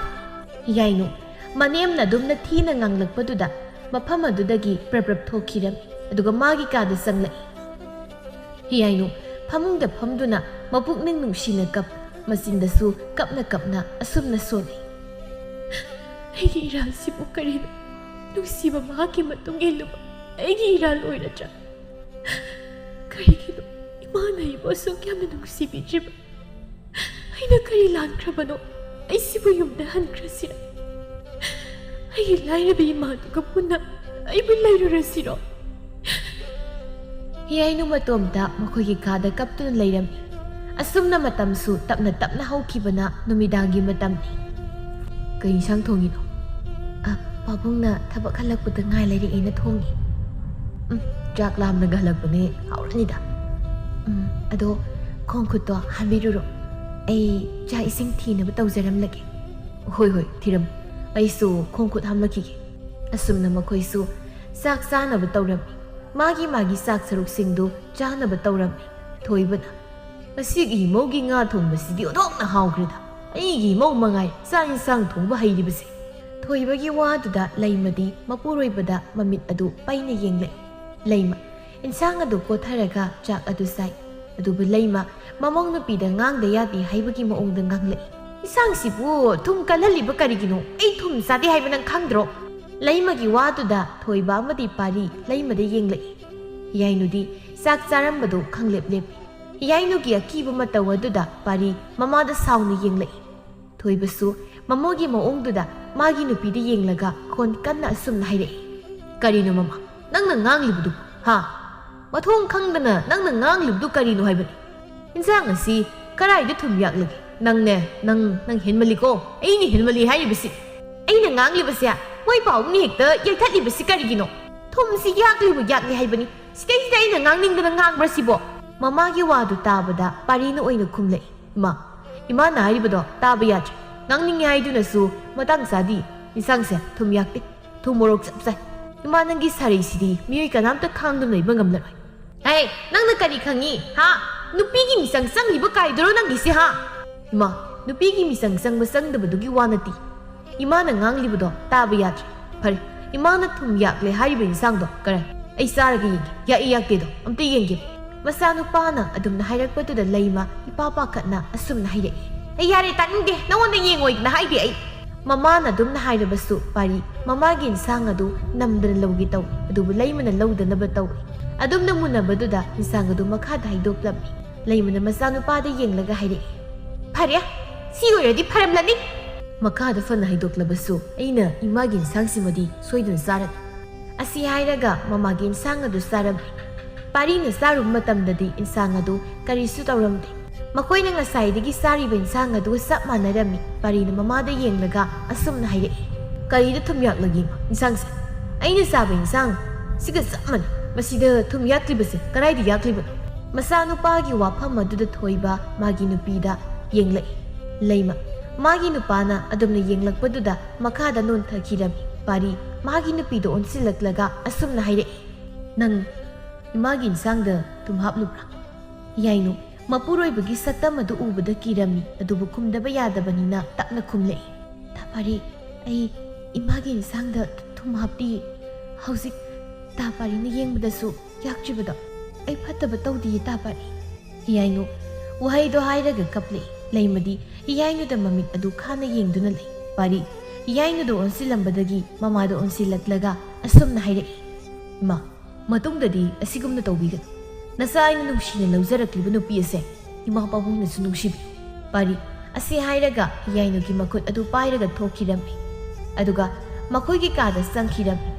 ꯍꯤꯌꯥꯏꯅꯨ ꯃꯅꯦꯝꯅ ꯑꯗꯨꯝꯅ ꯊꯤꯅ ꯉꯥꯡꯂꯛꯄꯗꯨꯗ ꯃꯐꯝ ꯑꯗꯨꯗꯒꯤ ꯄ꯭ꯔꯞ ꯄ꯭ꯔꯞ ꯊꯣꯛꯈꯤꯔꯝꯃꯤ, ꯑꯗꯨꯒ ꯃꯥꯒꯤ ꯀꯥꯗ ꯆꯪꯂꯛꯏ꯫ ꯍꯤꯌꯥꯏꯅꯨ ꯐꯃꯨꯡꯗ ꯐꯝꯗꯨꯅ ꯃꯄꯨꯛꯅꯤꯡ ꯅꯨꯡꯁꯤꯅ ꯀꯞ, ꯃꯆꯤꯟꯗꯁꯨ ꯀꯞꯅ ꯀꯞꯅ ꯑꯁꯨꯝꯅ ꯁꯣꯜꯂꯤ꯫ "ꯑꯩꯒꯤ ꯏꯔꯥꯜꯁꯤꯕꯨ ꯀꯔꯤꯅꯣ? ꯅꯨꯡꯁꯤꯕ ꯃꯍꯥꯛꯀꯤ ꯃꯇꯨꯡ ꯏꯜꯂꯨꯕ ꯑꯩꯒꯤ ꯏꯔꯥꯜ ꯑꯣꯏꯔꯗ꯭ꯔꯥ? ꯀꯔꯤꯒꯤꯅꯣ ꯏꯃꯥꯅ ꯑꯩꯕꯨ ꯑꯁꯨꯛ ꯌꯥꯝꯅ ꯅꯨꯡꯁꯤꯕꯤꯗ꯭ꯔꯤꯕ? ꯑꯩꯅ ꯀꯔꯤ ꯂꯥꯟꯈ꯭ꯔꯕꯅꯣ? ꯑꯩꯁꯤꯕꯨ ꯌꯨꯝꯗ ꯍꯟꯈ꯭ꯔꯁꯤꯔ? ꯑꯩꯒꯤ ꯂꯥꯏꯔꯕ ꯏꯃꯥꯗꯨꯒ ꯄꯨꯟꯅ ꯑꯩꯕꯨ ꯂꯩꯔꯨꯔꯁꯤꯔꯣ?" ꯍꯤꯌꯥꯏꯅꯨ ꯃꯇꯣꯝꯇ ꯃꯈꯣꯏꯒꯤ ꯀꯥꯗ ꯀꯞꯇꯨꯅ ꯂꯩꯔꯝꯃꯤ꯫ ꯑꯁꯨꯝꯅ ꯃꯇꯝꯁꯨ ꯇꯞꯅ ꯇꯞꯅ ꯍꯧꯈꯤꯕꯅ ꯅꯨꯃꯤꯗꯥꯡꯒꯤ ꯃꯇꯝꯅꯤ꯫ "ꯀꯩ ꯏꯟꯁꯥꯡ ꯊꯣꯡꯉꯤꯅꯣ?" "ꯑ, ꯄꯥꯕꯨꯡꯅ ꯊꯕꯛ ꯍꯜꯂꯛꯄꯗ ꯉꯥꯏ ꯂꯩꯔꯛꯑꯦꯅ ꯊꯣꯡꯉꯤ꯫" "ꯎꯝ, ꯆꯥꯛ ꯂꯥꯝꯅꯒ ꯍꯜꯂꯛꯄꯅꯦ, ꯍꯥꯎꯔꯅꯤꯗ꯫" "ꯎꯝ, ꯑꯗꯣ ꯈꯣꯡ ꯈꯨꯠꯇꯣ ꯍꯥꯝꯕꯤꯔꯨꯔꯣ, ꯑꯩ ꯆꯥꯛ ꯏꯁꯤꯡ ꯊꯤꯅꯕ ꯇꯧꯖꯔꯝꯂꯒꯦ꯫" "ꯍꯣꯏ, ꯍꯣꯏ, ꯊꯤꯔꯝꯃꯨ, ꯑꯩꯁꯨ ꯈꯣꯡ ꯈꯨꯠ ꯍꯥꯝꯂꯛꯈꯤꯒꯦ꯫" ꯑꯁꯨꯝꯅ ꯃꯈꯣꯏꯁꯨ ꯆꯥꯛ ꯆꯥꯅꯕ ꯇꯧꯔꯝꯃꯤ꯫ ꯃꯥꯒꯤ ꯃꯥꯒꯤ ꯆꯥꯛ ꯁꯔꯨꯛꯁꯤꯡꯗꯨ ꯆꯥꯅꯕ ꯇꯧꯔꯝꯃꯤ꯫ ꯊꯣꯏꯕꯅ, "ꯉꯁꯤꯒꯤ ꯏꯃꯧꯒꯤ ꯉꯥ ꯊꯣꯡꯕꯁꯤꯗꯤ ꯑꯣꯟꯊꯣꯛꯅ ꯍꯥꯎꯈ꯭ꯔꯦꯗ꯫ ꯑꯩꯒꯤ ꯏꯃꯧ ꯃꯉꯥꯏ ꯆꯥꯛ ꯏꯟꯁꯥꯡ ꯊꯣꯡꯕ ꯍꯩꯔꯤꯕꯁꯦ꯫ ꯊꯣꯏꯕꯒꯤ ꯋꯥꯗꯨꯗ ꯂꯩꯃꯗꯤ ꯃꯄꯨꯔꯣꯏꯕꯗ ꯃꯃꯤꯠ ꯑꯗꯨ ꯄꯩꯅ ꯌꯦꯡꯂꯛꯏ꯫ ꯂꯩꯃ, ꯏꯟꯁꯥꯡ ꯑꯗꯨ ꯀꯣꯠꯊꯔꯒ ꯆꯥꯛ ꯑꯗꯨ ꯆꯥꯏ꯫ ꯑꯗꯨꯕꯨ ꯂꯩꯃ ꯃꯃꯧ ꯅꯨꯄꯤꯗ ꯉꯥꯡꯗ ꯌꯥꯗꯦ ꯍꯥꯏꯕꯒꯤ ꯃꯑꯣꯡꯗ ꯉꯥꯡꯂꯛꯏ꯫ "ꯏꯟꯁꯥꯡꯁꯤꯕꯨ ꯊꯨꯝ ꯀꯜꯍꯜꯂꯤꯕ ꯀꯔꯤꯒꯤꯅꯣ? ꯑꯩ ꯊꯨꯝ ꯆꯥꯗꯦ ꯍꯥꯏꯕ ꯅꯪ ꯈꯪꯗ꯭ꯔꯣ?" ꯂꯩꯃꯒꯤ ꯋꯥꯗꯨꯗ ꯊꯣꯏꯕ ꯑꯃꯗꯤ ꯄꯥꯔꯤ ꯂꯩꯃꯗ ꯌꯦꯡꯂꯛꯏ꯫ ꯍꯤꯌꯥꯏꯅꯨꯗꯤ ꯆꯥꯛ ꯆꯥꯔꯝꯕꯗꯨ ꯈꯪꯂꯦꯞ ꯂꯦꯞꯄꯤ꯫ ꯍꯤꯌꯥꯏꯅꯨꯒꯤ ꯑꯀꯤꯕ ꯃꯇꯧ ꯑꯗꯨꯗ ꯄꯥꯔꯤ ꯃꯃꯥꯗ ꯁꯥꯎꯅ ꯌꯦꯡꯂꯛꯏ꯫ ꯊꯣꯏꯕꯁꯨ ꯃꯃꯧꯒꯤ ꯃꯑꯣꯡꯗꯨꯗ ꯃꯥꯒꯤ ꯅꯨꯄꯤꯗ ꯌꯦꯡꯂꯒ ꯈꯣꯟ ꯀꯟꯅ ꯑꯁꯨꯝꯅ ꯍꯥꯏꯔꯛꯏ, "ꯀꯔꯤꯅꯣ ꯃꯃꯥ? ꯅꯪꯅ ꯉꯥꯡꯂꯤꯕꯗꯨ, ꯍꯥ? ꯃꯊꯣꯡ ꯈꯪꯗꯅ ꯅꯪꯅ ꯉꯥꯡꯂꯤꯕꯗꯨ ꯀꯔꯤꯅꯣ ꯍꯥꯏꯕꯅꯤ? ꯏꯟꯁꯥꯡ ꯑꯁꯤ ꯀꯔꯥꯏꯗ ꯊꯨꯝ ꯌꯥꯛꯂꯒꯦ? ꯅꯪꯅꯦ, ꯅꯪ, ꯅꯪ ꯍꯦꯟꯃꯜꯂꯤꯀꯣ꯫ ꯑꯩꯅ ꯍꯦꯟꯃꯜꯂꯤ ꯍꯥꯏꯔꯤꯕꯁꯤ꯫ ꯑꯩꯅ ꯉꯥꯡꯂꯤꯕꯁꯦ ꯃꯣꯏ ꯄꯥꯎꯅ ꯍꯦꯛꯇ ꯌꯩꯊꯠꯂꯤꯕꯁꯤ ꯀꯔꯤꯒꯤꯅꯣ? ꯊꯨꯝꯁꯤ ꯌꯥꯛꯂꯤꯕꯨ ꯌꯥꯛꯂꯤ ꯍꯥꯏꯕꯅꯤ꯫ ꯁꯤꯗꯩꯁꯤꯗ ꯑꯩꯅ ꯉꯥꯡꯅꯤꯡꯗꯅ ꯉꯥꯡꯕ꯭ꯔꯥ ꯁꯤꯕꯣ?" ꯃꯃꯥꯒꯤ ꯋꯥꯗꯨ ꯇꯥꯕꯗ ꯄꯥꯔꯤꯅ ꯑꯣꯏꯅ ꯈꯨꯝꯂꯛꯏ, "ꯏꯃꯥ, ꯏꯃꯥꯅ ꯍꯥꯏꯔꯤꯕꯗꯣ ꯇꯥꯕ ꯌꯥꯗ꯭ꯔꯦ꯫ ꯉꯥꯡꯅꯤꯡꯉꯦ ꯍꯥꯏꯗꯨꯅꯁꯨ ꯃꯇꯥꯡ ꯆꯥꯗꯤ꯫ ꯏꯟꯁꯥꯡꯁꯦ ꯊꯨꯝ ꯌꯥꯛꯇꯦ, ꯊꯨꯝ ꯃꯣꯔꯣꯛ ꯆꯞ ꯆꯥꯏ꯫ ꯏꯃꯥ, ꯅꯪꯒꯤ ꯁꯥꯔꯩꯁꯤꯗꯤ ꯃꯤꯑꯣꯏ ꯀꯅꯥꯝꯇ ꯈꯥꯡꯗꯨꯅ ꯂꯩꯕ ꯉꯝꯂꯔꯣꯏ꯫" "ꯍꯦ, ꯅꯪꯅ ꯀꯔꯤ ꯈꯪꯉꯤ, ꯍꯥ? ꯅꯨꯄꯤꯒꯤ ꯃꯤꯆꯪ ꯆꯪꯂꯤꯕ ꯀꯥꯏꯗꯨꯔꯣ ꯅꯪꯒꯤꯁꯦ, ꯍꯥ?" "ꯏꯃꯥ, ꯅꯨꯄꯤꯒꯤ ꯃꯤꯆꯪ ꯆꯪꯕ ꯆꯪꯗꯕꯗꯨꯒꯤ ꯋꯥ ꯅꯠꯇꯦ꯫ ꯏꯃꯥꯅ ꯉꯥꯡꯂꯤꯕꯗꯣ ꯇꯥꯕ ꯌꯥꯗ꯭ꯔꯦ꯫ ꯐꯔꯦ, ꯏꯃꯥꯅ ꯊꯨꯝ ꯌꯥꯛꯂꯦ ꯍꯥꯏꯔꯤꯕ ꯏꯟꯁꯥꯡꯗꯣ ꯀꯔꯥꯏ? ꯑꯩ ꯆꯥꯔꯒ ꯌꯦꯡꯒꯦ꯫ ꯌꯥꯛꯏ ꯌꯥꯛꯇꯦꯗꯣ ꯑꯝꯇ ꯌꯦꯡꯒꯦ꯫" ꯃꯆꯥꯅꯨꯄꯥꯅ ꯑꯗꯨꯝꯅ ꯍꯥꯏꯔꯛꯄꯗꯨꯗ ꯂꯩꯃ ꯏꯄꯥ ꯄꯥꯈꯠꯅ ꯑꯁꯨꯝꯅ ꯍꯥꯏꯔꯛꯏ, "ꯑꯩ ꯌꯥꯔꯦ, ꯇꯥꯅꯤꯡꯗꯦ꯫ ꯅꯉꯣꯟꯗ ꯌꯦꯡꯉꯣꯏꯗꯅ ꯍꯥꯏꯗꯦ ꯑꯩ꯫" ꯃꯃꯥꯅ ꯑꯗꯨꯝꯅ ꯍꯥꯏꯔꯕꯁꯨ ꯄꯥꯔꯤ ꯃꯃꯥꯒꯤ ꯏꯟꯁꯥꯡ ꯑꯗꯨ ꯅꯝꯗꯅ ꯂꯧꯒꯦ ꯇꯧꯏ꯫ ꯑꯗꯨꯕꯨ ꯂꯩꯃꯅ ꯂꯧꯗꯅꯕ ꯇꯧꯏ꯫ ꯑꯗꯨꯝꯅ ꯃꯨꯟꯅꯕꯗꯨꯗ ꯏꯟꯁꯥꯡ ꯑꯗꯨ ꯃꯈꯥꯗ ꯍꯩꯗꯣꯛꯂꯝꯃꯤ꯫ ꯂꯩꯃꯅ ꯃꯆꯥꯅꯨꯄꯥꯗ ꯌꯦꯡꯂꯒ ꯍꯥꯏꯔꯛꯏ, "ꯐꯔꯦ, ꯁꯤ ꯑꯣꯏꯔꯗꯤ ꯐꯔꯝꯂꯅꯤ꯫ ꯃꯈꯥꯗ ꯐꯅ ꯍꯩꯗꯣꯛꯂꯕꯁꯨ ꯑꯩꯅ ꯏꯃꯥꯒꯤ ꯏꯟꯁꯥꯡꯁꯤꯃꯗꯤ ꯁꯣꯏꯗꯅ ꯆꯥꯔꯅꯤ꯫" ꯑꯁꯤ ꯍꯥꯏꯔꯒ ꯃꯃꯥꯒꯤ ꯏꯟꯁꯥꯡ ꯑꯗꯨ ꯆꯥꯔꯝꯃꯤ꯫ ꯄꯥꯔꯤꯅ ꯆꯥꯔꯨꯕ ꯃꯇꯝꯗꯗꯤ ꯏꯟꯁꯥꯡ ꯑꯗꯨ ꯀꯔꯤꯁꯨ ꯇꯧꯔꯝꯗꯦ꯫ ꯃꯈꯣꯏꯅ ꯉꯁꯥꯏꯗꯒꯤ ꯆꯥꯔꯤꯕ ꯏꯟꯁꯥꯡ ꯑꯗꯨꯒ ꯆꯞ ꯃꯥꯟꯅꯔꯝꯃꯤ꯫ ꯄꯥꯔꯤꯅ ꯃꯃꯥꯗ ꯌꯦꯡꯂꯒ ꯑꯁꯨꯝꯅ ꯍꯥꯏꯔꯛꯏ, "ꯀꯔꯤꯗ ꯊꯨꯝ ꯌꯥꯛꯂꯒꯦ ꯏꯟꯁꯥꯡꯁꯦ? ꯑꯩꯅ ꯆꯥꯕ ꯏꯟꯁꯥꯡ ꯁꯤꯒ ꯆꯞ ꯃꯥꯟꯅꯩ꯫ ꯃꯁꯤꯗ ꯊꯨꯝ ꯌꯥꯛꯂꯤꯕꯁꯦ ꯀꯗꯥꯏꯗ ꯌꯥꯛꯂꯤꯕꯅꯣ?" ꯃꯆꯥꯅꯨꯄꯥꯒꯤ ꯋꯥꯐꯝ ꯑꯗꯨꯗ ꯊꯣꯏꯕ ꯃꯥꯒꯤ ꯅꯨꯄꯤꯗ ꯌꯦꯡꯂꯛꯏ꯫ ꯂꯩꯃ, ꯃꯥꯒꯤ ꯅꯨꯄꯥꯅ ꯑꯗꯨꯝꯅ ꯌꯦꯡꯂꯛꯄꯗꯨꯗ ꯃꯈꯥꯗ ꯅꯣꯟꯊꯈꯤꯔꯝꯃꯤ꯫ ꯄꯥꯔꯤ ꯃꯥꯒꯤ ꯅꯨꯄꯤꯗ ꯑꯣꯟꯁꯤꯜꯂꯛꯂꯒ ꯑꯁꯨꯝꯅ ꯍꯥꯏꯔꯛꯏ, "ꯅꯪ ꯏꯃꯥꯒꯤ ꯏꯟꯁꯥꯡꯗ ꯊꯨꯝ ꯍꯥꯞꯂꯨꯕ꯭ꯔꯥ?" ꯍꯤꯌꯥꯏꯅꯨ ꯃꯄꯨꯔꯣꯏꯕꯒꯤ ꯁꯛꯇꯝ ꯑꯗꯨ ꯎꯕꯗ ꯀꯤꯔꯝꯃꯤ, ꯑꯗꯨꯕꯨ ꯈꯨꯝꯗꯕ ꯌꯥꯗꯕꯅꯤꯅ ꯇꯞꯅ ꯈꯨꯝꯂꯛꯏ, "ꯊꯥ ꯄꯥꯔꯤ, ꯑꯩ ꯏꯃꯥꯒꯤ ꯏꯟꯁꯥꯡꯗ ꯊꯨꯝ ꯍꯥꯞꯄꯤ꯫ ꯍꯧꯖꯤꯛ ꯇꯥ ꯄꯥꯔꯤꯅ ꯌꯦꯡꯕꯗꯁꯨ ꯌꯥꯛꯇ꯭ꯔꯤꯕꯗꯣ꯫ ꯑꯩ ꯐꯠꯇꯕ ꯇꯧꯗꯤꯌꯦ, ꯇꯥ ꯄꯥꯔꯤ꯫ ꯍꯤꯌꯥꯏꯅꯨ ꯋꯥꯍꯩꯗꯣ ꯍꯥꯏꯔꯒ ꯀꯞꯂꯛꯏ꯫ ꯂꯩꯃꯗꯤ ꯍꯤꯌꯥꯏꯅꯨꯗ ꯃꯃꯤꯠ ꯑꯗꯨ ꯈꯥꯅ ꯌꯦꯡꯗꯨꯅ ꯂꯩ꯫ ꯄꯥꯔꯤ ꯍꯤꯌꯥꯏꯅꯨꯗ ꯑꯣꯟꯁꯤꯜꯂꯝꯕꯗꯒꯤ ꯃꯃꯥꯗ ꯑꯣꯟꯁꯤꯜꯂꯛꯂꯒ ꯑꯁꯨꯝꯅ ꯍꯥꯏꯔꯛꯏ, "ꯏꯃꯥ, ꯃꯇꯨꯡꯗꯗꯤ ꯑꯁꯤꯒꯨꯝꯅ ꯇꯧꯕꯤꯒꯅꯨ꯫ ꯅꯆꯥ ꯑꯩꯅ ꯅꯨꯡꯁꯤꯅ ꯂꯧꯖꯔꯛꯂꯤꯕ ꯅꯨꯄꯤ ꯑꯁꯦ ꯏꯃꯥ ꯄꯥꯕꯨꯡꯅꯁꯨ ꯅꯨꯡꯁꯤꯕꯤ꯫" ꯄꯥꯔꯤ ꯑꯁꯤ ꯍꯥꯏꯔꯒ ꯍꯤꯌꯥꯏꯅꯨꯒꯤ ꯃꯈꯨꯠ ꯑꯗꯨ ꯄꯥꯏꯔꯒ ꯊꯣꯛꯈꯤꯔꯝꯃꯤ꯫ ꯑꯗꯨꯒ ꯃꯈꯣꯏꯒꯤ ꯀꯥꯗ ꯆꯪꯈꯤꯔꯝꯃꯤ꯫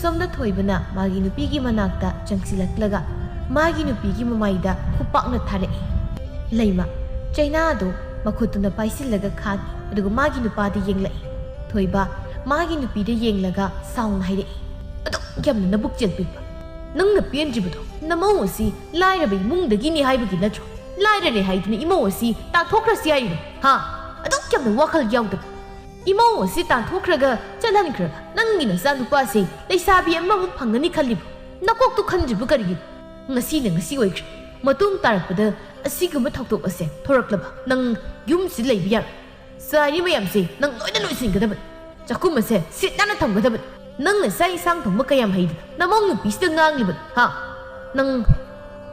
ꯁꯣꯝꯗ ꯊꯣꯏꯕꯅ ꯃꯥꯒꯤ ꯅꯨꯄꯤꯒꯤ ꯃꯅꯥꯛꯇ ꯆꯪꯁꯤꯜꯂꯛꯂꯒ ꯃꯥꯒꯤ ꯅꯨꯄꯤꯒꯤ ꯃꯃꯥꯏꯗ ꯈꯨꯄꯥꯛꯅ ꯊꯥꯔꯛꯏ꯫ ꯂꯩꯃ ꯆꯩꯅꯥ ꯑꯗꯨ ꯃꯈꯨꯠꯇꯨꯅ ꯄꯥꯏꯁꯤꯜꯂꯒ ꯈꯥꯡꯏ꯫ ꯑꯗꯨꯒ ꯃꯥꯒꯤ ꯅꯨꯄꯥꯗ ꯌꯦꯡꯂꯛꯏ꯫ ꯊꯣꯏꯕ ꯃꯥꯒꯤ ꯅꯨꯄꯤꯗ ꯌꯦꯡꯂꯒ ꯁꯥꯎꯅ ꯍꯥꯏꯔꯛꯏ, "ꯑꯗꯨꯛ ꯌꯥꯝꯅ ꯅꯕꯨꯛ ꯆꯦꯜꯄꯤꯕ ꯅꯪꯅ ꯄꯦꯟꯗ꯭ꯔꯤꯕꯗꯣ ꯅꯃꯧ ꯑꯁꯤ ꯂꯥꯏꯔꯕ ꯏꯃꯨꯡꯗꯒꯤꯅꯤ ꯍꯥꯏꯕꯒꯤ ꯅꯠꯇ꯭ꯔꯣ? ꯂꯥꯏꯔꯔꯦ ꯍꯥꯏꯗꯨꯅ ꯏꯃꯧ ꯑꯁꯤ ꯇꯥꯟꯊꯣꯛꯈ꯭ꯔꯁꯤ ꯍꯥꯏꯔꯤꯕ, ꯍꯥ? ꯑꯗꯨꯛ ꯌꯥꯝꯅ ꯋꯥꯈꯜ ꯌꯥꯎꯗꯕ ꯏꯃꯧ ꯑꯁꯤ ꯇꯥꯟꯊꯣꯛꯈ꯭ꯔꯒ ꯆꯠꯍꯟꯈ꯭ꯔꯒ ꯅꯪꯒꯤ ꯅꯆꯥꯅꯨꯄꯥꯁꯦ ꯂꯩꯁꯥꯕꯤ ꯑꯃꯃꯨꯛ ꯐꯪꯒꯅꯤ ꯈꯜꯂꯤꯕ? ꯅꯀꯣꯛꯇꯨ ꯈꯟꯗ꯭ꯔꯤꯕ ꯀꯔꯤꯒꯤꯅꯣ? ꯉꯁꯤꯅ ꯉꯁꯤ ꯑꯣꯏꯈ꯭ꯔꯦ꯫ ꯃꯇꯨꯡ ꯇꯥꯔꯛꯄꯗ ꯑꯁꯤꯒꯨꯝꯕ ꯊꯧꯗꯣꯛ ꯑꯁꯦ ꯊꯣꯔꯛꯂꯕ ꯅꯪ ꯌꯨꯝꯁꯤ ꯂꯩꯕ ꯌꯥꯔꯣꯏ꯫ ꯆꯥꯏꯔꯤ ꯃꯌꯥꯝꯁꯦ ꯅꯪ ꯂꯣꯏꯅ ꯂꯣꯏꯁꯤꯟꯒꯗꯕꯅꯤ꯫ ꯆꯥꯛꯈꯨꯝ ꯑꯁꯦ ꯁꯤꯠ ꯅꯥꯟꯅ ꯊꯝꯒꯗꯕꯅꯤ꯫ ꯅꯪꯅ ꯆꯥꯛ ꯏꯟꯁꯥꯡ ꯊꯣꯡꯕ ꯀꯌꯥꯝ ꯍꯩꯗꯅ ꯅꯃꯧ ꯅꯨꯄꯤꯁꯤꯗ ꯉꯥꯡꯂꯤꯕ, ꯍꯥ? ꯅꯪ,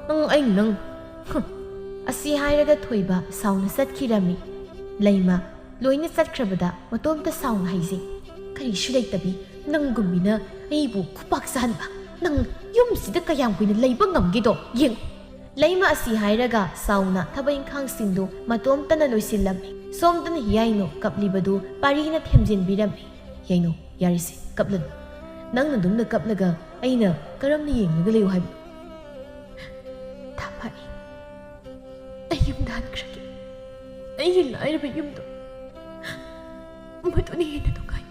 ꯅꯪ, ꯑꯩ ꯅꯪ, ꯍꯨꯝ꯫ ꯑꯁꯤ ꯍꯥꯏꯔꯒ ꯊꯣꯏꯕ ꯁꯥꯎꯅ ꯆꯠꯈꯤꯔꯝꯃꯤ꯫ ꯂꯩꯃ ꯂꯣꯏꯅ ꯆꯠꯈ꯭ꯔꯕꯗ ꯃꯇꯣꯝꯇ ꯁꯥꯎꯅ ꯍꯥꯏꯖꯩ, "ꯀꯔꯤꯁꯨ ꯂꯩꯇꯕꯤ ꯅꯪꯒꯨꯝꯕꯤꯅ ꯑꯩꯕꯨ ꯈꯨꯄꯥꯛ ꯆꯥꯍꯟꯕ꯫ ꯅꯪ ꯌꯨꯝꯁꯤꯗ ꯀꯌꯥꯝ ꯀꯨꯏꯅ ꯂꯩꯕ ꯉꯝꯒꯦꯗꯣ ꯌꯦꯡꯉꯨ꯫" ꯂꯩꯃ ꯑꯁꯤ ꯍꯥꯏꯔꯒ ꯁꯥꯎꯅ ꯊꯕꯛ ꯏꯪꯈꯥꯡꯁꯤꯡꯗꯨ ꯃꯇꯣꯝꯇꯅ ꯂꯣꯏꯁꯤꯜꯂꯝꯃꯤ꯫ ꯁꯣꯝꯗꯅ ꯍꯤꯌꯥꯏꯅꯨ ꯀꯞꯂꯤꯕꯗꯨ ꯄꯥꯔꯤꯅ ꯊꯦꯝꯖꯤꯟꯕꯤꯔꯝꯃꯤ꯫ "ꯍꯤꯌꯥꯏꯅꯨ, ꯌꯥꯔꯤꯁꯦ, ꯀꯞꯂꯅꯨ꯫ ꯅꯪ ꯅꯗꯨꯝꯅ ꯀꯞꯂꯒ ꯑꯩꯅ ꯀꯔꯝꯅ ꯌꯦꯡꯂꯒ ꯂꯩꯌꯨ ꯍꯥꯏꯕꯅꯣ?" ꯊꯥ ꯄꯥꯔꯤ, ꯑꯩ ꯌꯨꯝꯗ ꯍꯟꯈ꯭ꯔꯒꯦ꯫ ꯑꯩꯒꯤ ꯂꯥꯏꯔꯕ ꯌꯨꯝꯗꯣ ꯃꯗꯨꯅ ꯍꯦꯟꯅ ꯅꯨꯡꯉꯥꯏ꯫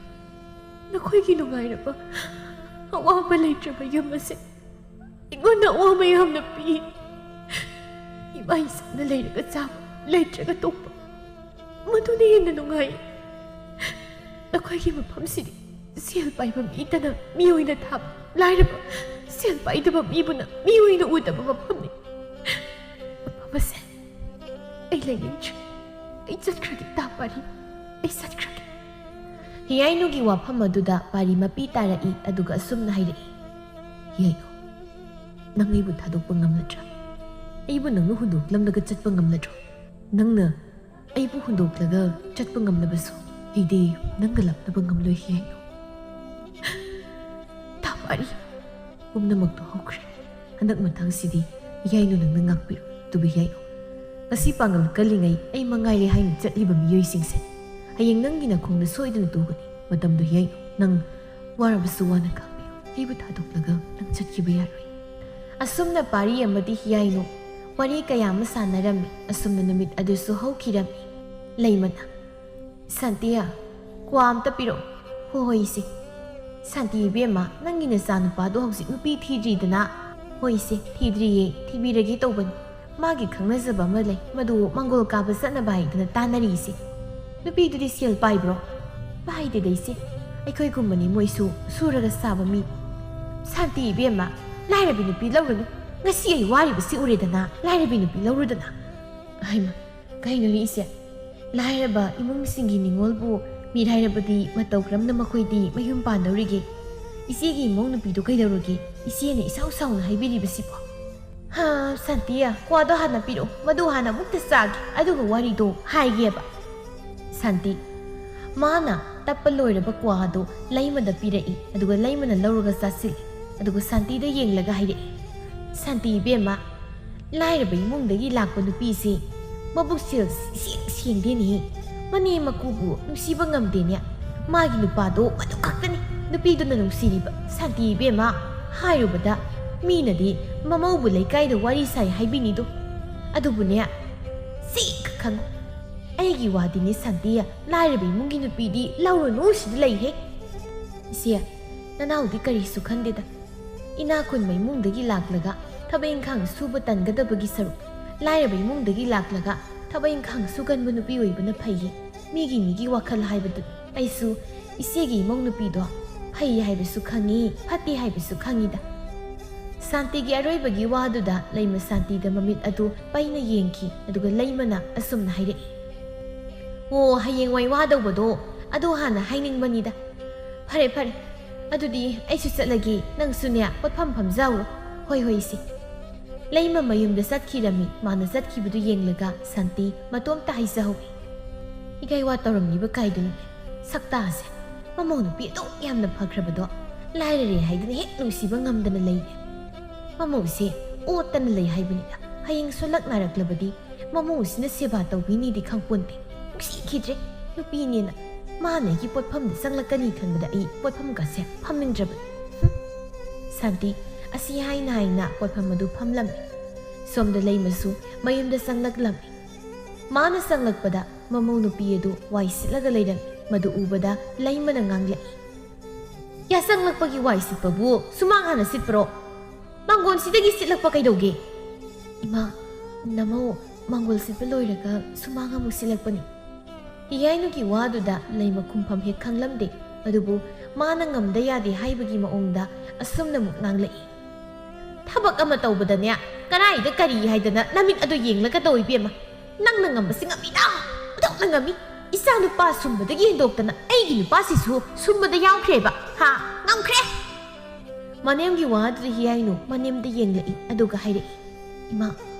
ꯅꯈꯣꯏꯒꯤ ꯅꯨꯡꯉꯥꯏꯔꯕ ꯑꯋꯥꯕ ꯂꯩꯇ꯭ꯔꯕ ꯌꯨꯝ ꯑꯁꯦ ꯑꯩꯉꯣꯟꯗ ꯑꯋꯥꯕ ꯌꯥꯝꯅ ꯄꯤ꯫ ꯏꯃꯥ ꯏꯆꯥꯅ ꯂꯩꯔꯒ ꯆꯥꯕ, ꯂꯩꯇ꯭ꯔꯒ ꯇꯣꯛꯄ, ꯃꯗꯨꯅ ꯍꯦꯟꯅ ꯅꯨꯡꯉꯥꯏ꯫ ꯅꯈꯣꯏꯒꯤ ꯃꯐꯝꯁꯤꯗꯤ ꯁꯦꯜ ꯄꯥꯏꯕ ꯃꯤꯇꯅ ꯃꯤ ꯑꯣꯏꯅ ꯊꯥꯕ, ꯂꯥꯏꯔꯕ ꯁꯦꯜ ꯄꯥꯏꯗꯕ ꯃꯤꯕꯨꯅ ꯃꯤ ꯑꯣꯏꯅ ꯎꯗꯕ ꯃꯐꯝꯅꯤ꯫ ꯃꯐꯝ ꯑꯁꯦ ꯑꯩ ꯂꯩꯅꯤꯡꯗ꯭ꯔꯦ꯫ ꯑꯩ ꯆꯠꯈ꯭ꯔꯒꯦ, ꯇꯥ ꯄꯥꯔꯤ꯫ ꯑꯩ ꯆꯠꯈ꯭ꯔꯒꯦ꯫ ꯍꯤꯌꯥꯏꯅꯨꯒꯤ ꯋꯥꯐꯝ ꯑꯗꯨꯗ ꯄꯥꯔꯤ ꯃꯄꯤ ꯇꯥꯔꯛꯏ, ꯑꯗꯨꯒ ꯑꯁꯨꯝꯅ ꯍꯥꯏꯔꯛꯏ꯫ ꯍꯤꯌꯥꯏꯅꯨ, ꯅꯪ ꯑꯩꯕꯨ ꯊꯥꯗꯣꯛꯄ ꯉꯝꯂꯗ꯭ꯔꯥ? ꯑꯩꯕꯨ ꯅꯪꯅ ꯍꯨꯟꯗꯣꯛꯂꯝꯂꯒ ꯆꯠꯄ ꯉꯝꯂꯗ꯭ꯔꯣ? ꯅꯪꯅ ꯑꯩꯕꯨ ꯍꯨꯟꯗꯣꯛꯂꯒ ꯆꯠꯄ ꯉꯝꯂꯕꯁꯨ ꯑꯩꯗꯤ ꯅꯪꯒ ꯂꯥꯞꯅꯕ ꯉꯝꯂꯣꯏ, ꯍꯤꯌꯥꯏꯅꯨ꯫ ꯊꯥ ꯄꯥꯔꯤ, ꯄꯨꯝꯅꯃꯛꯇꯣ ꯍꯧꯈ꯭ꯔꯦ꯫ ꯍꯟꯗꯛ ꯃꯇꯥꯡꯁꯤꯗꯤ ꯍꯤꯌꯥꯏꯅꯨ ꯅꯪꯅ ꯉꯥꯛꯄꯤꯔꯣ꯫ ꯑꯗꯨꯕꯨ ꯍꯤꯌꯥꯏꯅꯨ, ꯉꯁꯤ ꯄꯥꯡꯒꯜ ꯀꯜꯂꯤꯉꯩ ꯑꯩ ꯃꯉꯥꯏꯔꯦ ꯍꯥꯏꯅ ꯆꯠꯂꯤꯕ ꯃꯤꯑꯣꯏꯁꯤꯡꯁꯦ ꯍꯌꯦꯡ ꯅꯪꯒꯤ ꯅꯈꯣꯡꯗ ꯁꯣꯏꯗꯅ ꯇꯨꯒꯅꯤ꯫ ꯃꯇꯝꯗꯣ ꯍꯤꯌꯥꯏꯅꯨ, ꯅꯪ ꯋꯥꯔꯕꯁꯨ ꯋꯥꯅ ꯈꯥꯡꯕꯤꯌꯨ꯫ ꯑꯩꯕꯨ ꯊꯥꯗꯣꯛꯂꯒ ꯅꯪ ꯆꯠꯈꯤꯕ ꯌꯥꯔꯣꯏ꯫ ꯑꯁꯨꯝꯅ ꯄꯥꯔꯤ ꯑꯃꯗꯤ ꯍꯤꯌꯥꯏꯅꯨ ꯋꯥꯔꯤ ꯀꯌꯥ ꯑꯃ ꯁꯥꯟꯅꯔꯝꯃꯤ꯫ ꯑꯁꯨꯝꯅ ꯅꯨꯃꯤꯠ ꯑꯗꯨꯁꯨ ꯍꯧꯈꯤꯔꯝꯃꯤ꯫ ꯂꯩꯃꯅ, "ꯁꯥꯟꯇꯤꯌꯥ, ꯀ꯭ꯋꯥ ꯑꯝꯇ ꯄꯤꯔꯛꯑꯣ꯫" "ꯍꯣꯏ, ꯍꯣꯏ, ꯏꯆꯦ꯫" "ꯁꯥꯟꯇꯤ ꯏꯕꯦꯝꯃ, ꯅꯪꯒꯤ ꯅꯆꯥꯅꯨꯄꯥꯗꯣ ꯍꯧꯖꯤꯛ ꯅꯨꯄꯤ ꯊꯤꯗ꯭ꯔꯤꯗꯅ?" "ꯍꯣꯏ, ꯏꯆꯦ, ꯊꯤꯗ꯭ꯔꯤꯌꯦ, ꯊꯤꯕꯤꯔꯒꯦ ꯇꯧꯕꯅꯤ꯫ ꯃꯥꯒꯤ ꯈꯪꯅꯖꯕ ꯑꯃ ꯂꯩ, ꯃꯗꯨ ꯃꯪꯒꯣꯜ ꯀꯥꯕ ꯆꯠꯅꯕ ꯍꯥꯏꯗꯅ ꯇꯥꯟꯅꯔꯤ, ꯏꯆꯦ꯫" "ꯅꯨꯄꯤꯗꯨꯗꯤ ꯁꯦꯜ ꯄꯥꯏꯕ꯭ꯔꯣ?" "ꯄꯥꯏꯗꯦꯗ, ꯏꯆꯦ꯫ ꯑꯩꯈꯣꯏꯒꯨꯝꯕꯅꯤ ꯃꯣꯏꯁꯨ, ꯁꯨꯔꯒ ꯆꯥꯕ ꯃꯤ꯫" "ꯁꯥꯟꯇꯤ ꯏꯕꯦꯝꯃ, ꯂꯥꯏꯔꯕꯤ ꯅꯨꯄꯤ ꯂꯧꯔꯨꯅꯨ꯫ ꯉꯁꯤ ꯑꯩ ꯋꯥꯔꯤꯕꯁꯤ ꯎꯔꯦꯗꯅ, ꯂꯥꯏꯔꯕꯤ ꯅꯨꯄꯤ ꯂꯧꯔꯨꯗꯅ꯫" ꯍꯩꯃꯥ, ꯀꯩꯅꯣꯅꯦ ꯏꯆꯦ? ꯂꯥꯏꯔꯕ ꯏꯃꯨꯡꯁꯤꯡꯒꯤ ꯅꯤꯉꯣꯜꯕꯨ ꯃꯤꯔꯥꯏꯔꯕꯗꯤ ꯃꯇꯧ ꯀꯔꯝꯅ ꯃꯈꯣꯏꯗꯤ ꯃꯌꯨꯝ ꯄꯥꯟꯗꯧꯔꯤꯒꯦ? ꯏꯆꯦꯒꯤ ꯏꯃꯧ ꯅꯨꯄꯤꯗꯨ ꯀꯩꯗꯧꯔꯒꯦ? ꯏꯆꯦꯅ ꯏꯁꯥꯎ ꯁꯥꯎꯅ ꯍꯥꯏꯕꯤꯔꯤꯕꯁꯤꯕꯣ? "ꯍꯥ, ꯁꯥꯟꯇꯤꯌꯥ, ꯀ꯭ꯋꯥꯗꯣ ꯍꯥꯟꯅ ꯄꯤꯔꯛꯑꯣ, ꯃꯗꯨ ꯍꯥꯟꯅ ꯑꯃꯨꯛꯇ ꯆꯥꯒꯦ, ꯑꯗꯨꯒ ꯋꯥꯔꯤꯗꯣ ꯍꯥꯏꯒꯦꯕ꯫" ꯁꯥꯟꯇꯤ, ꯃꯥꯅ ꯇꯞꯄ ꯂꯣꯏꯔꯕ ꯀ꯭ꯋꯥ ꯑꯗꯨ ꯂꯩꯃꯗ ꯄꯤꯔꯛꯏ, ꯑꯗꯨꯒ ꯂꯩꯃꯅ ꯂꯧꯔꯒ ꯆꯥꯁꯤꯜꯂꯤ꯫ ꯑꯗꯨꯒ ꯁꯥꯟꯇꯤꯗ ꯌꯦꯡꯂꯒ ꯍꯥꯏꯔꯛꯏ, "ꯁꯥꯟꯇꯤ ꯏꯕꯦꯝꯃ, ꯂꯥꯏꯔꯕ ꯏꯃꯨꯡꯗꯒꯤ ꯂꯥꯛꯄ ꯅꯨꯄꯤꯁꯤ ꯃꯕꯨꯛ ꯁꯦꯜ ꯁꯦꯡ ꯁꯦꯡꯗꯦꯅꯦ꯫ ꯃꯅꯦ ꯃꯀꯨꯕꯨ ꯅꯨꯡꯁꯤꯕ ꯉꯝꯗꯦꯅꯦ꯫ ꯃꯥꯒꯤ ꯅꯨꯄꯥꯗꯣ ꯃꯗꯨ ꯈꯛꯇꯅꯤ ꯅꯨꯄꯤꯗꯨꯅ ꯅꯨꯡꯁꯤꯔꯤꯕ꯫ ꯁꯥꯟꯇꯤ ꯏꯕꯦꯝꯃ, ꯍꯥꯏꯔꯨꯕꯗ ꯃꯤꯅꯗꯤ ꯃꯃꯧꯕꯨ ꯂꯩꯀꯥꯏꯗ ꯋꯥꯔꯤ ꯁꯥꯏ ꯍꯥꯏꯕꯤꯅꯤꯗꯣ꯫ ꯑꯗꯨꯕꯨꯅꯦ, ꯁꯤ ꯈꯪꯉꯨ, ꯑꯩꯒꯤ ꯋꯥꯗꯤꯅꯦ ꯁꯥꯟꯇꯤ, ꯂꯥꯏꯔꯕ ꯏꯃꯨꯡꯒꯤ ꯅꯨꯄꯤꯗꯤ ꯂꯧꯔꯨꯅꯨ ꯁꯤꯗ ꯂꯩꯍꯦ꯫" "ꯏꯆꯦ, ꯅꯅꯥꯎꯗꯤ ꯀꯔꯤꯁꯨ ꯈꯟꯗꯦꯗ꯫ ꯏꯅꯥꯛ ꯈꯨꯟꯕ ꯏꯃꯨꯡꯗꯒꯤ ꯂꯥꯛꯂꯒ ꯊꯕꯛ ꯏꯪꯈꯥꯡ ꯁꯨꯕ ꯇꯟꯒꯗꯕꯒꯤ ꯁꯔꯨꯛ, ꯂꯥꯏꯔꯕ ꯏꯃꯨꯡꯗꯒꯤ ꯂꯥꯛꯂꯒ ꯊꯕꯛ ꯏꯪꯈꯥꯡ ꯁꯨꯒꯟꯕ ꯅꯨꯄꯤ ꯑꯣꯏꯕꯅ ꯐꯩꯌꯦ꯫ ꯃꯤꯒꯤ ꯃꯤꯒꯤ ꯋꯥꯈꯜ ꯍꯥꯏꯕꯗꯨ꯫ ꯑꯩꯁꯨ ꯏꯆꯦꯒꯤ ꯏꯃꯧ ꯅꯨꯄꯤꯗꯣ ꯐꯩ ꯍꯥꯏꯕꯁꯨ ꯈꯪꯉꯤ, ꯐꯠꯇꯦ ꯍꯥꯏꯕꯁꯨ ꯈꯪꯉꯤꯗ꯫" ꯁꯥꯟꯇꯤꯒꯤ ꯑꯔꯣꯏꯕꯒꯤ ꯋꯥꯗꯨꯗ ꯂꯩꯃ ꯁꯥꯟꯇꯤꯗ ꯃꯃꯤꯠ ꯑꯗꯨ ꯄꯩꯅ ꯌꯦꯡꯈꯤ, ꯑꯗꯨꯒ ꯂꯩꯃꯅ ꯑꯁꯨꯝꯅ ꯍꯥꯏꯔꯛꯏ, "ꯑꯣ, ꯍꯌꯦꯡꯋꯥꯏ ꯋꯥꯗꯧꯕꯗꯣ ꯑꯗꯨ ꯍꯥꯟꯅ ꯍꯥꯏꯅꯤꯡꯕꯅꯤꯗ꯫ ꯐꯔꯦ, ꯐꯔꯦ꯫ ꯑꯗꯨꯗꯤ ꯑꯩꯁꯨ ꯆꯠꯂꯒꯦ, ꯅꯪꯁꯨꯅꯦ ꯄꯣꯠꯐꯝ ꯐꯝꯖꯍꯧꯔꯣ꯫ ꯍꯣꯏ, ꯍꯣꯏ, ꯏꯆꯦ꯫ ꯂꯩꯃ ꯃꯌꯨꯝꯗ ꯆꯠꯈꯤꯔꯝꯃꯤ꯫ ꯃꯥꯅ ꯆꯠꯈꯤꯕꯗꯨ ꯌꯦꯡꯂꯒ ꯁꯥꯟꯇꯤ ꯃꯇꯣꯝꯇ ꯍꯥꯏꯖꯍꯧꯏ꯫ ꯏꯀꯥꯏ ꯋꯥ ꯇꯧꯔꯝꯂꯤꯕ ꯀꯥꯏꯗꯨꯅꯤ꯫ ꯁꯛꯇꯥꯁꯦ꯫ ꯃꯃꯧ ꯅꯨꯄꯤ ꯑꯗꯨꯛ ꯌꯥꯝꯅ ꯐꯈ꯭ꯔꯕꯗꯣ ꯂꯥꯏꯔꯔꯦ ꯍꯥꯏꯗꯨꯅ ꯍꯦꯛ ꯅꯨꯡꯁꯤꯕ ꯉꯝꯗꯅ ꯂꯩꯔꯦ꯫ ꯃꯃꯧꯁꯦ ꯑꯣꯠꯇꯅ ꯂꯩ ꯍꯥꯏꯕꯅꯤꯗ꯫ ꯍꯌꯦꯡ ꯁꯣꯜꯂꯛ ꯅꯥꯔꯛꯂꯕꯗꯤ ꯃꯃꯧꯁꯤꯅ ꯁꯦꯕꯥ ꯇꯧꯕꯤꯅꯤꯗꯤ ꯈꯪꯄꯣꯟꯇꯦ꯫ ꯅꯨꯡꯁꯤꯈꯤꯗ꯭ꯔꯦ ꯅꯨꯄꯤꯅꯦꯅ꯫ ꯃꯥꯅ ꯑꯩꯒꯤ ꯄꯣꯠꯐꯝꯗ ꯆꯪꯂꯛꯀꯅꯤ ꯈꯟꯕꯗ ꯑꯩ ꯄꯣꯠꯐꯝꯒꯁꯦ ꯐꯝꯅꯤꯡꯗ꯭ꯔꯕꯅꯤ꯫ ꯍꯨꯝ꯫ ꯁꯥꯟꯇꯤ ꯑꯁꯤ ꯍꯥꯏꯅ ꯍꯥꯏꯅ ꯄꯣꯠꯐꯝ ꯑꯗꯨ ꯐꯝꯂꯝꯃꯤ꯫ ꯁꯣꯝꯗ ꯂꯩꯃꯁꯨ ꯃꯌꯨꯝꯗ ꯆꯪꯂꯛꯂꯝꯃꯤ꯫ ꯃꯥꯅ ꯆꯪꯂꯛꯄꯗ ꯃꯃꯧ ꯅꯨꯄꯤ ꯑꯗꯨ ꯋꯥꯏ ꯁꯤꯠꯂꯒ ꯂꯩꯔꯝꯃꯤ꯫ ꯃꯗꯨ ꯎꯕꯗ ꯂꯩꯃꯅ ꯉꯥꯡꯂꯛꯏ꯫ ꯌꯥꯆꯪꯂꯛꯄꯒꯤ ꯋꯥꯏ ꯁꯤꯠꯄꯕꯨ ꯁꯨꯃꯥꯡ ꯍꯥꯟꯅ ꯁꯤꯠꯄ꯭ꯔꯣ? ꯃꯥꯡꯒꯣꯟꯁꯤꯗꯒꯤ ꯁꯤꯠꯂꯛꯄ ꯀꯩꯗꯧꯒꯦ? ꯏꯃꯥ, ꯅꯃꯧ ꯃꯥꯡꯒꯣꯜ ꯁꯤꯠꯄ ꯂꯣꯏꯔꯒ ꯁꯨꯃꯥꯡ ꯑꯃꯨꯛ ꯁꯤꯠꯂꯛꯄꯅꯤ꯫ ꯍꯤꯌꯥꯏꯅꯨꯒꯤ ꯋꯥꯗꯨꯗ ꯂꯩꯃ ꯈꯨꯝꯐꯝ ꯍꯦꯛ ꯈꯪꯂꯝꯗꯦ꯫ ꯑꯗꯨꯕꯨ ꯃꯥꯅ ꯉꯝꯗ ꯌꯥꯗꯦ ꯍꯥꯏꯕꯒꯤ ꯃꯑꯣꯡꯗ ꯑꯁꯨꯝꯅ ꯑꯃꯨꯛ ꯉꯥꯡꯂꯛꯏ꯫ ꯊꯕꯛ ꯑꯃ ꯇꯧꯕꯗꯅꯦ, ꯀꯔꯥꯏꯗ ꯀꯔꯤ ꯍꯥꯏꯗꯅ ꯅꯃꯤꯠ ꯑꯗꯨ ꯌꯦꯡꯂꯒ ꯇꯧ, ꯏꯕꯦꯝꯃ꯫ ꯅꯪꯅ ꯉꯝꯕꯁꯤ ꯉꯝꯃꯤꯗ, ꯑꯣꯟꯊꯣꯛꯅ ꯉꯝꯃꯤ꯫ ꯏꯆꯥ ꯅꯨꯄꯥ ꯁꯨꯝꯕꯗꯒꯤ ꯍꯦꯟꯗꯣꯛꯇꯅ ꯑꯩꯒꯤ ꯅꯨꯄꯥꯁꯤꯁꯨ ꯁꯨꯝꯕꯗ ꯌꯥꯎꯈ꯭ꯔꯦꯕ꯫ ꯍꯥ, ꯉꯝꯈ꯭ꯔꯦ꯫ ꯃꯅꯦꯝꯒꯤ ꯋꯥꯗꯨꯗ ꯍꯤꯌꯥꯏꯅꯨ ꯃꯅꯦꯝꯗ ꯌꯦꯡꯂꯛꯏ, ꯑꯗꯨꯒ ꯍꯥꯏꯔꯛꯏ, "ꯏꯃꯥ,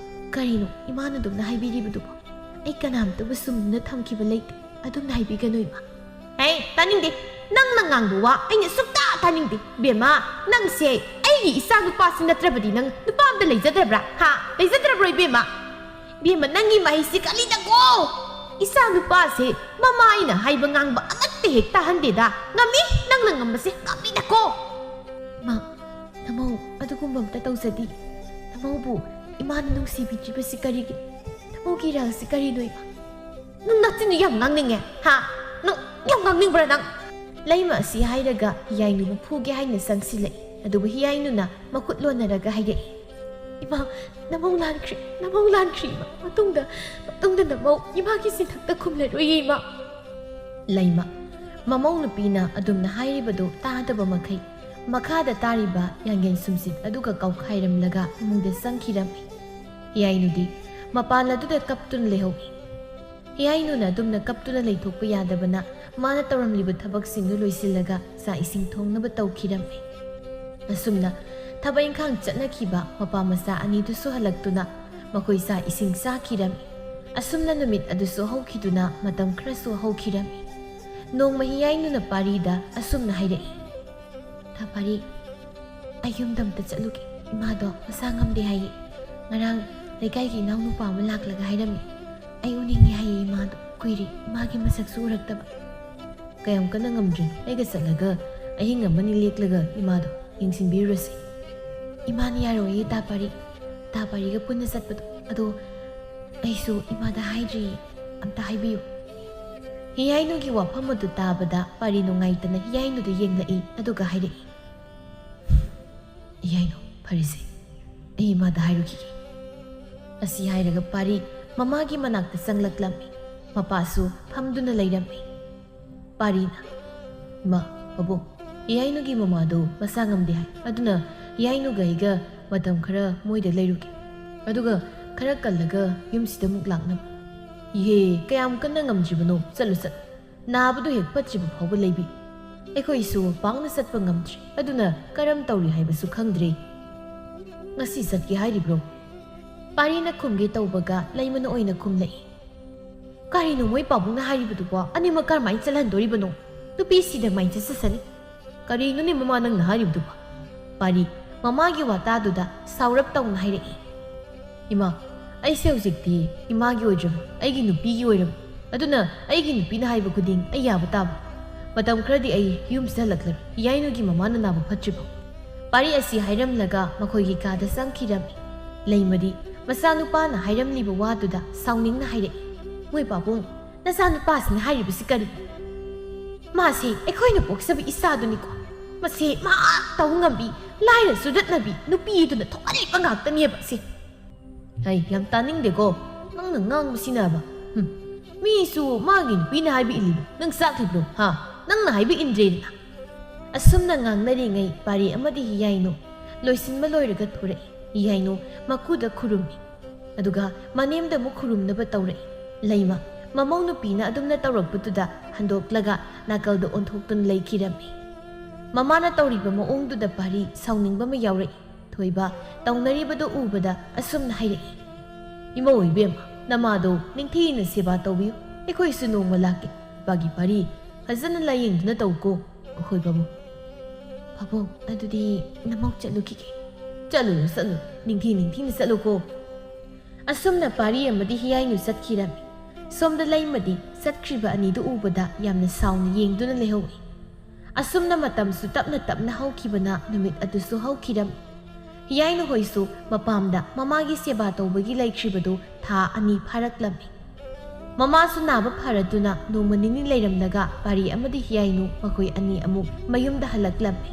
ꯀꯔꯤꯅꯣ ꯏꯃꯥꯅ ꯑꯗꯨꯝꯅ ꯍꯥꯏꯕꯤꯔꯤꯕꯗꯨꯕꯣ? ꯑꯩ ꯀꯅꯥꯝꯇꯕꯨ ꯁꯨꯝꯅ ꯊꯝꯈꯤꯕ ꯂꯩꯇꯦ, ꯑꯗꯨꯝꯅ ꯍꯥꯏꯕꯤꯒꯅꯨ, ꯏꯃꯥ꯫" "ꯍꯦ, ꯇꯥꯅꯤꯡꯗꯦ꯫ ꯅꯪꯅ ꯉꯥꯡꯕ ꯋꯥ ꯑꯩꯅ ꯁꯨꯛꯇꯥ ꯇꯥꯅꯤꯡꯗꯦ꯫ ꯕꯦꯝꯃ, ꯅꯪꯁꯦ ꯑꯩꯒꯤ ꯏꯆꯥ ꯅꯨꯄꯥꯁꯤ ꯅꯠꯇ꯭ꯔꯕꯗꯤ ꯅꯪ ꯅꯨꯄꯥ ꯑꯝꯇ ꯂꯩꯖꯗ꯭ꯔꯕ꯭ꯔꯥ? ꯍꯥ? ꯂꯩꯖꯗ꯭ꯔꯕ꯭ꯔꯣ, ꯏꯕꯦꯝꯃ?" "ꯕꯦꯝꯃ, ꯅꯪꯒꯤ ꯃꯍꯩꯁꯤ ꯀꯜꯂꯤꯗꯀꯣ꯫ ꯏꯆꯥ ꯅꯨꯄꯥꯁꯦ ꯃꯃꯥ ꯑꯩꯅ ꯍꯥꯏꯕ ꯉꯥꯡꯕ ꯑꯃꯠꯇ ꯍꯦꯛ ꯇꯥꯍꯟꯗꯦꯗ꯫ ꯉꯝꯃꯤ, ꯅꯪꯅ ꯉꯝꯕꯁꯦ ꯉꯝꯃꯤꯗꯀꯣ꯫" "ꯏꯃꯥ, ꯅꯃꯧ ꯑꯗꯨꯒꯨꯝꯕ ꯑꯝꯇ ꯇꯧꯖꯗꯦ꯫ ꯅꯃꯧꯕꯨ ꯏꯃꯥꯅ ꯅꯨꯡꯁꯤꯕꯤꯗ꯭ꯔꯤꯕꯁꯤ ꯀꯔꯤꯒꯤ? ꯅꯃꯧꯒꯤ ꯏꯔꯥꯜꯁꯤ ꯀꯔꯤꯅꯣ, ꯏꯃꯥ?" "ꯅꯪ ꯅꯆꯤꯟꯗꯨ ꯌꯥꯝ ꯉꯥꯡꯅꯤꯡꯉꯦ, ꯍꯥ? ꯅꯪ ꯌꯥꯝ ꯉꯥꯡꯅꯤꯡꯕ꯭ꯔꯥ ꯅꯪ?" ꯂꯩꯃ ꯑꯁꯤ ꯍꯥꯏꯔꯒ ꯍꯤꯌꯥꯏꯅꯨꯕꯨ ꯐꯨꯒꯦ ꯍꯥꯏꯅ ꯆꯪꯁꯤꯜꯂꯛꯏ꯫ ꯑꯗꯨꯕꯨ ꯍꯤꯌꯥꯏꯅꯨꯅ ꯃꯈꯨꯠ ꯂꯣꯟꯅꯔꯒ ꯍꯥꯏꯔꯛꯏ, "ꯏꯃꯥ, ꯅꯃꯧ ꯂꯥꯟꯈ꯭ꯔꯦ, ꯅꯃꯧ ꯂꯥꯟꯈ꯭ꯔꯦ, ꯏꯃꯥ꯫ ꯃꯇꯨꯡꯗ, ꯃꯇꯨꯡꯗ ꯅꯃꯧ ꯏꯃꯥꯒꯤ ꯆꯤꯟꯊꯛꯇ ꯈꯨꯝꯂꯔꯣꯏꯌꯦ, ꯏꯃꯥ꯫" ꯂꯩꯃ꯫ ꯃꯃꯧ ꯅꯨꯄꯤꯅ ꯑꯗꯨꯝꯅ ꯍꯥꯏꯔꯤꯕꯗꯨ ꯇꯥꯗꯕ ꯃꯈꯩ ꯃꯈꯥꯗ ꯇꯥꯔꯤꯕ ꯌꯥꯡꯌꯦꯟ ꯁꯨꯝꯁꯤꯠ ꯑꯗꯨꯒ ꯀꯥꯎꯈꯥꯏꯔꯝꯂꯒ ꯏꯃꯨꯡꯗ ꯆꯪꯈꯤꯔꯝꯃꯤ꯫ ꯍꯤꯌꯥꯏꯅꯨꯗꯤ ꯃꯄꯥꯟ ꯑꯗꯨꯗ ꯀꯞꯇꯨꯅ ꯂꯩꯍꯧꯏ꯫ ꯍꯤꯌꯥꯏꯅꯨꯅ ꯑꯗꯨꯝꯅ ꯀꯞꯇꯨꯅ ꯂꯩꯊꯣꯛꯄ ꯌꯥꯗꯕꯅ ꯃꯥꯅ ꯇꯧꯔꯝꯂꯤꯕ ꯊꯕꯛꯁꯤꯡꯗꯨ ꯂꯣꯏꯁꯤꯜꯂꯒ ꯆꯥꯛ ꯏꯁꯤꯡ ꯊꯣꯡꯅꯕ ꯇꯧꯈꯤꯔꯝꯃꯤ꯫ ꯑꯁꯨꯝꯅ ꯊꯕꯛ ꯏꯪꯈꯥꯡ ꯆꯠꯅꯈꯤꯕ ꯃꯄꯥ ꯃꯆꯥ ꯑꯅꯤꯗꯨꯁꯨ ꯍꯜꯂꯛꯇꯨꯅ ꯃꯈꯣꯏ ꯆꯥꯛ ꯏꯁꯤꯡ ꯆꯥꯈꯤꯔꯝꯃꯤ꯫ ꯑꯁꯨꯝꯅ ꯅꯨꯃꯤꯠ ꯑꯗꯨꯁꯨ ꯍꯧꯈꯤꯗꯨꯅ ꯃꯇꯝ ꯈꯔꯁꯨ ꯍꯧꯈꯤꯔꯝꯃꯤ꯫ ꯅꯣꯡꯃ ꯍꯤꯌꯥꯏꯅꯨꯅ ꯄꯥꯔꯤꯗ ꯑꯁꯨꯝꯅ ꯍꯥꯏꯔꯛꯏ, "ꯇꯥ ꯄꯥꯔꯤ, ꯑꯩ ꯌꯨꯝꯗ ꯑꯝꯇ ꯆꯠꯂꯨꯒꯦ꯫ ꯏꯃꯥꯗꯣ ꯃꯁꯥ ꯉꯝꯗꯦ ꯍꯥꯏꯌꯦ꯫ ꯉꯔꯥꯡ ꯂꯩꯀꯥꯏꯒꯤ ꯏꯅꯥꯎꯅꯨꯄꯥ ꯑꯃ ꯂꯥꯛꯂꯒ ꯍꯥꯏꯔꯝꯃꯤ꯫ ꯑꯩ ꯎꯅꯤꯡꯉꯦ ꯍꯥꯏꯌꯦ ꯏꯃꯥꯗꯣ꯫ ꯀꯨꯏꯔꯦ ꯏꯃꯥꯒꯤ ꯃꯁꯛꯁꯨ ꯎꯔꯛꯇꯕ꯫" "ꯀꯌꯥꯝ ꯀꯟꯅ ꯉꯝꯗ꯭ꯔꯤꯅꯣ? ꯑꯩꯒ ꯆꯠꯂꯒ ꯑꯍꯤꯡ ꯑꯃꯅꯤ ꯂꯦꯛꯂꯒ ꯏꯃꯥꯗꯣ ꯌꯦꯡꯁꯤꯟꯕꯤꯔꯨꯔꯁꯤ꯫" "ꯏꯃꯥꯅ ꯌꯥꯔꯣꯏꯌꯦ ꯇꯥ ꯄꯥꯔꯤ꯫ ꯇꯥ ꯄꯥꯔꯤꯒ ꯄꯨꯟꯅ ꯆꯠꯄꯗꯣ꯫ ꯑꯗꯣ ꯑꯩꯁꯨ ꯏꯃꯥꯗ ꯍꯥꯏꯗ꯭ꯔꯤꯌꯦ꯫ ꯑꯝꯇ ꯍꯥꯏꯕꯤꯌꯨ꯫" ꯍꯤꯌꯥꯏꯅꯨꯒꯤ ꯋꯥꯐꯝ ꯑꯗꯨ ꯇꯥꯕꯗ ꯄꯥꯔꯤ ꯅꯨꯡꯉꯥꯏꯇꯅ ꯍꯤꯌꯥꯏꯅꯨꯗ ꯌꯦꯡꯂꯛꯏ, ꯑꯗꯨꯒ ꯍꯥꯏꯔꯛꯏ, "ꯍꯤꯌꯥꯏꯅꯨ, ꯐꯔꯦꯁꯦ, ꯑꯩ ꯏꯃꯥꯗ ꯍꯥꯏꯔꯨꯈꯤꯒꯦ꯫" ꯑꯁꯤ ꯍꯥꯏꯔꯒ ꯄꯥꯔꯤ ꯃꯃꯥꯒꯤ ꯃꯅꯥꯛꯇ ꯆꯪꯂꯛꯂꯝꯃꯤ꯫ ꯃꯄꯥꯁꯨ ꯐꯝꯗꯨꯅ ꯂꯩꯔꯝꯃꯤ꯫ ꯄꯥꯔꯤꯅ, "ꯏꯃꯥ, ꯄꯥꯕꯨꯡ, ꯍꯤꯌꯥꯏꯅꯨꯒꯤ ꯃꯃꯥꯗꯣ ꯃꯁꯥ ꯉꯝꯗꯦ ꯍꯥꯏ꯫ ꯑꯗꯨꯅ ꯍꯤꯌꯥꯏꯅꯨꯒ ꯑꯩꯒ ꯃꯇꯝ ꯈꯔ ꯃꯣꯏꯗ ꯂꯩꯔꯨꯒꯦ꯫ ꯑꯗꯨꯒ ꯈꯔ ꯀꯜꯂꯒ ꯌꯨꯝꯁꯤꯗ ꯑꯃꯨꯛ ꯂꯥꯛꯅꯕ꯫" "ꯏꯍꯦ, ꯀꯌꯥꯝ ꯀꯟꯅ ꯉꯝꯗ꯭ꯔꯤꯕꯅꯣ? ꯆꯠꯂꯨ, ꯆꯠꯂꯨ꯫ ꯅꯥꯕꯗꯨ ꯍꯦꯛ ꯐꯠꯇ꯭ꯔꯤꯕ ꯐꯥꯎꯕ ꯂꯩꯕꯤ꯫ ꯑꯩꯈꯣꯏꯁꯨ ꯄꯥꯛꯅ ꯆꯠꯄ ꯉꯝꯗ꯭ꯔꯤ꯫ ꯑꯗꯨꯅ ꯀꯔꯝ ꯇꯧꯔꯤ ꯍꯥꯏꯕꯁꯨ ꯈꯪꯗ꯭ꯔꯦ꯫ ꯉꯁꯤ ꯆꯠꯀꯦ ꯍꯥꯏꯔꯤꯕ꯭ꯔꯣ?" ꯄꯥꯔꯤꯅ ꯈꯨꯝꯒꯦ ꯇꯧꯕꯒ ꯂꯩꯃꯅ ꯑꯣꯏꯅ ꯈꯨꯝꯂꯛꯏ, "ꯀꯔꯤꯅꯣ ꯃꯣꯏ ꯄꯥꯕꯨꯡꯅ ꯍꯥꯏꯔꯤꯕꯗꯨꯕꯣ? ꯑꯅꯤꯃꯛ ꯀꯔꯝꯍꯥꯏꯅ ꯆꯠꯍꯟꯗꯣꯔꯤꯕꯅꯣ? ꯅꯨꯄꯤꯁꯤꯗ ꯃꯥꯏ ꯆꯠꯆꯁꯅꯤ꯫" "ꯀꯔꯤꯅꯣꯅꯦ ꯃꯃꯥ ꯅꯪꯅ ꯍꯥꯏꯔꯤꯕꯗꯨꯕꯣ?" ꯄꯥꯔꯤ ꯃꯃꯥꯒꯤ ꯋꯥꯇꯥꯗꯨꯗ ꯁꯥꯎꯔꯞ ꯇꯧꯅ ꯍꯥꯏꯔꯛꯏ, "ꯏꯃꯥ, ꯑꯩꯁꯦ ꯍꯧꯖꯤꯛꯇꯤ ꯏꯃꯥꯒꯤ ꯑꯣꯏꯗ꯭ꯔꯕ, ꯑꯩꯒꯤ ꯅꯨꯄꯤꯒꯤ ꯑꯣꯏꯔꯕ꯫ ꯑꯗꯨꯅ ꯑꯩꯒꯤ ꯅꯨꯄꯤꯅ ꯍꯥꯏꯕ ꯈꯨꯗꯤꯡ ꯑꯩ ꯌꯥꯕ ꯇꯥꯕ꯫ ꯃꯇꯝ ꯈꯔꯗꯤ ꯑꯩ ꯌꯨꯝꯁꯤꯗ ꯍꯜꯂꯛꯂꯔꯣꯏ, ꯏꯌꯥꯏꯅꯨꯒꯤ ꯃꯃꯥꯅ ꯅꯥꯕ ꯐꯠꯇ꯭ꯔꯤꯐꯥꯎ꯫" ꯄꯥꯔꯤ ꯑꯁꯤ ꯍꯥꯏꯔꯝꯂꯒ ꯃꯈꯣꯏꯒꯤ ꯀꯥꯗ ꯆꯪꯈꯤꯔꯝꯃꯤ꯫ ꯂꯩꯃꯗꯤ ꯃꯆꯥꯅꯨꯄꯥꯅ ꯍꯥꯏꯔꯝꯂꯤꯕ ꯋꯥꯗꯨꯗ ꯁꯥꯎꯅꯤꯡꯅ ꯍꯥꯏꯔꯛꯏ, "ꯃꯣꯏ ꯄꯥꯕꯨꯡ, ꯅꯆꯥꯅꯨꯄꯥꯁꯤꯅ ꯍꯥꯏꯔꯤꯕꯁꯤ ꯀꯔꯤ? ꯃꯥꯁꯦ ꯑꯩꯈꯣꯏꯅ ꯄꯣꯛꯆꯕ ꯏꯆꯥꯗꯨꯅꯤꯀꯣ꯫ ꯃꯁꯦ ꯃꯥ ꯇꯧ ꯉꯝꯕꯤ, ꯂꯥꯏꯔ ꯆꯨꯗꯠꯅꯕꯤ ꯅꯨꯄꯤꯗꯨꯅ ꯊꯣꯛꯍꯜꯂꯤꯕ ꯉꯥꯛꯇꯅꯦꯕ ꯁꯦ꯫" "ꯑꯩ ꯌꯥꯝ ꯇꯥꯅꯤꯡꯗꯦꯀꯣ ꯅꯪꯅ ꯉꯥꯡꯕꯁꯤꯅꯕ꯫ ꯍꯨꯝ, ꯃꯤꯁꯨ ꯃꯥꯒꯤ ꯅꯨꯄꯤꯅ ꯍꯥꯏꯕ ꯏꯜꯂꯤꯕ, ꯅꯪ ꯆꯥꯛꯂꯤꯕ꯭ꯔꯣ? ꯍꯥ? ꯅꯪꯅ ꯍꯥꯏꯕ ꯏꯟꯗ꯭ꯔꯦꯗꯅ?" ꯑꯁꯨꯝꯅ ꯉꯥꯡꯅꯔꯤꯉꯩ ꯄꯥꯔꯤ ꯑꯃꯗꯤ ꯍꯤꯌꯥꯏꯅꯨ ꯂꯣꯏꯁꯤꯟꯕ ꯂꯣꯏꯔꯒ ꯊꯣꯔꯛꯏ꯫ ꯍꯤꯌꯥꯏꯅꯨ ꯃꯀꯨꯗ ꯈꯨꯔꯨꯝꯃꯤ, ꯑꯗꯨꯒ ꯃꯅꯦꯝꯗ ꯑꯃꯨꯛ ꯈꯨꯔꯨꯝꯅꯕ ꯇꯧꯔꯛꯏ꯫ ꯂꯩꯃ ꯃꯃꯧ ꯅꯨꯄꯤꯅ ꯑꯗꯨꯝꯅ ꯇꯧꯔꯛꯄꯗꯨꯗ ꯍꯟꯗꯣꯛꯂꯒ ꯅꯥꯀꯜꯗ ꯑꯣꯟꯊꯣꯛꯇꯨꯅ ꯂꯩꯈꯤꯔꯝꯃꯤ꯫ ꯃꯃꯥꯅ ꯇꯧꯔꯤꯕ ꯃꯑꯣꯡꯗꯨꯗ ꯄꯥꯔꯤ ꯁꯥꯎꯅꯤꯡꯕ ꯑꯃ ꯌꯥꯎꯔꯛꯏ꯫ ꯊꯣꯏꯕ, ꯇꯧꯅꯔꯤꯕꯗꯨ ꯎꯕꯗ ꯑꯁꯨꯝꯅ ꯍꯥꯏꯔꯛꯏ, "ꯏꯃꯧ ꯏꯕꯦꯝꯃ, ꯅꯃꯥꯗꯣ ꯅꯤꯡꯊꯤꯅ ꯁꯦꯕꯥ ꯇꯧꯕꯤꯌꯨ꯫ ꯑꯩꯈꯣꯏꯁꯨ ꯅꯣꯡꯃ ꯂꯥꯛꯀꯦ꯫ ꯏꯄꯥꯒꯤ ꯄꯥꯔꯤ ꯐꯖꯅ ꯂꯥꯌꯦꯡꯗꯨꯅ ꯇꯧꯀꯣ, ꯑꯩꯈꯣꯏ ꯄꯥꯕꯨꯡ꯫" "ꯄꯥꯕꯨꯡ, ꯑꯗꯨꯗꯤ ꯅꯃꯧ ꯆꯠꯂꯨꯈꯤꯒꯦ꯫" "ꯆꯠꯂꯨ, ꯆꯠꯂꯨ, ꯅꯤꯡꯊꯤ ꯅꯤꯡꯊꯤꯅ ꯆꯠꯂꯨꯀꯣ꯫" ꯑꯁꯨꯝꯅ ꯄꯥꯔꯤ ꯑꯃꯗꯤ ꯍꯤꯌꯥꯏꯅꯨ ꯆꯠꯈꯤꯔꯝꯃꯤ꯫ ꯁꯣꯝꯗ ꯂꯩꯃꯗꯤ ꯆꯠꯈ꯭ꯔꯤꯕ ꯑꯅꯤꯗꯨ ꯎꯕꯗ ꯌꯥꯝꯅ ꯁꯥꯎꯅ ꯌꯦꯡꯗꯨꯅ ꯂꯩꯍꯧꯏ꯫ ꯑꯁꯨꯝꯅ ꯃꯇꯝꯁꯨ ꯇꯞꯅ ꯇꯞꯅ ꯍꯧꯈꯤꯕꯅ ꯅꯨꯃꯤꯠ ꯑꯗꯨꯁꯨ ꯍꯧꯈꯤꯔꯝꯃꯤ꯫ ꯍꯤꯌꯥꯏꯅꯨ ꯍꯣꯏꯁꯨ ꯃꯄꯥꯝꯗ ꯃꯃꯥꯒꯤ ꯁꯦꯕꯥ ꯇꯧꯕꯒꯤ ꯂꯩꯈ꯭ꯔꯤꯕꯗꯨ ꯊꯥ ꯑꯅꯤ ꯐꯥꯔꯛꯂꯝꯃꯤ꯫ ꯃꯃꯥꯁꯨ ꯅꯥꯕ ꯐꯔꯗꯨꯅ ꯅꯣꯡꯃ ꯅꯤꯅꯤ ꯂꯩꯔꯝꯂꯒ ꯄꯥꯔꯤ ꯑꯃꯗꯤ ꯍꯤꯌꯥꯏꯅꯨ ꯃꯈꯣꯏ ꯑꯅꯤ ꯑꯃꯨꯛ ꯃꯌꯨꯝꯗ ꯍꯜꯂꯛꯂꯝꯃꯤ꯫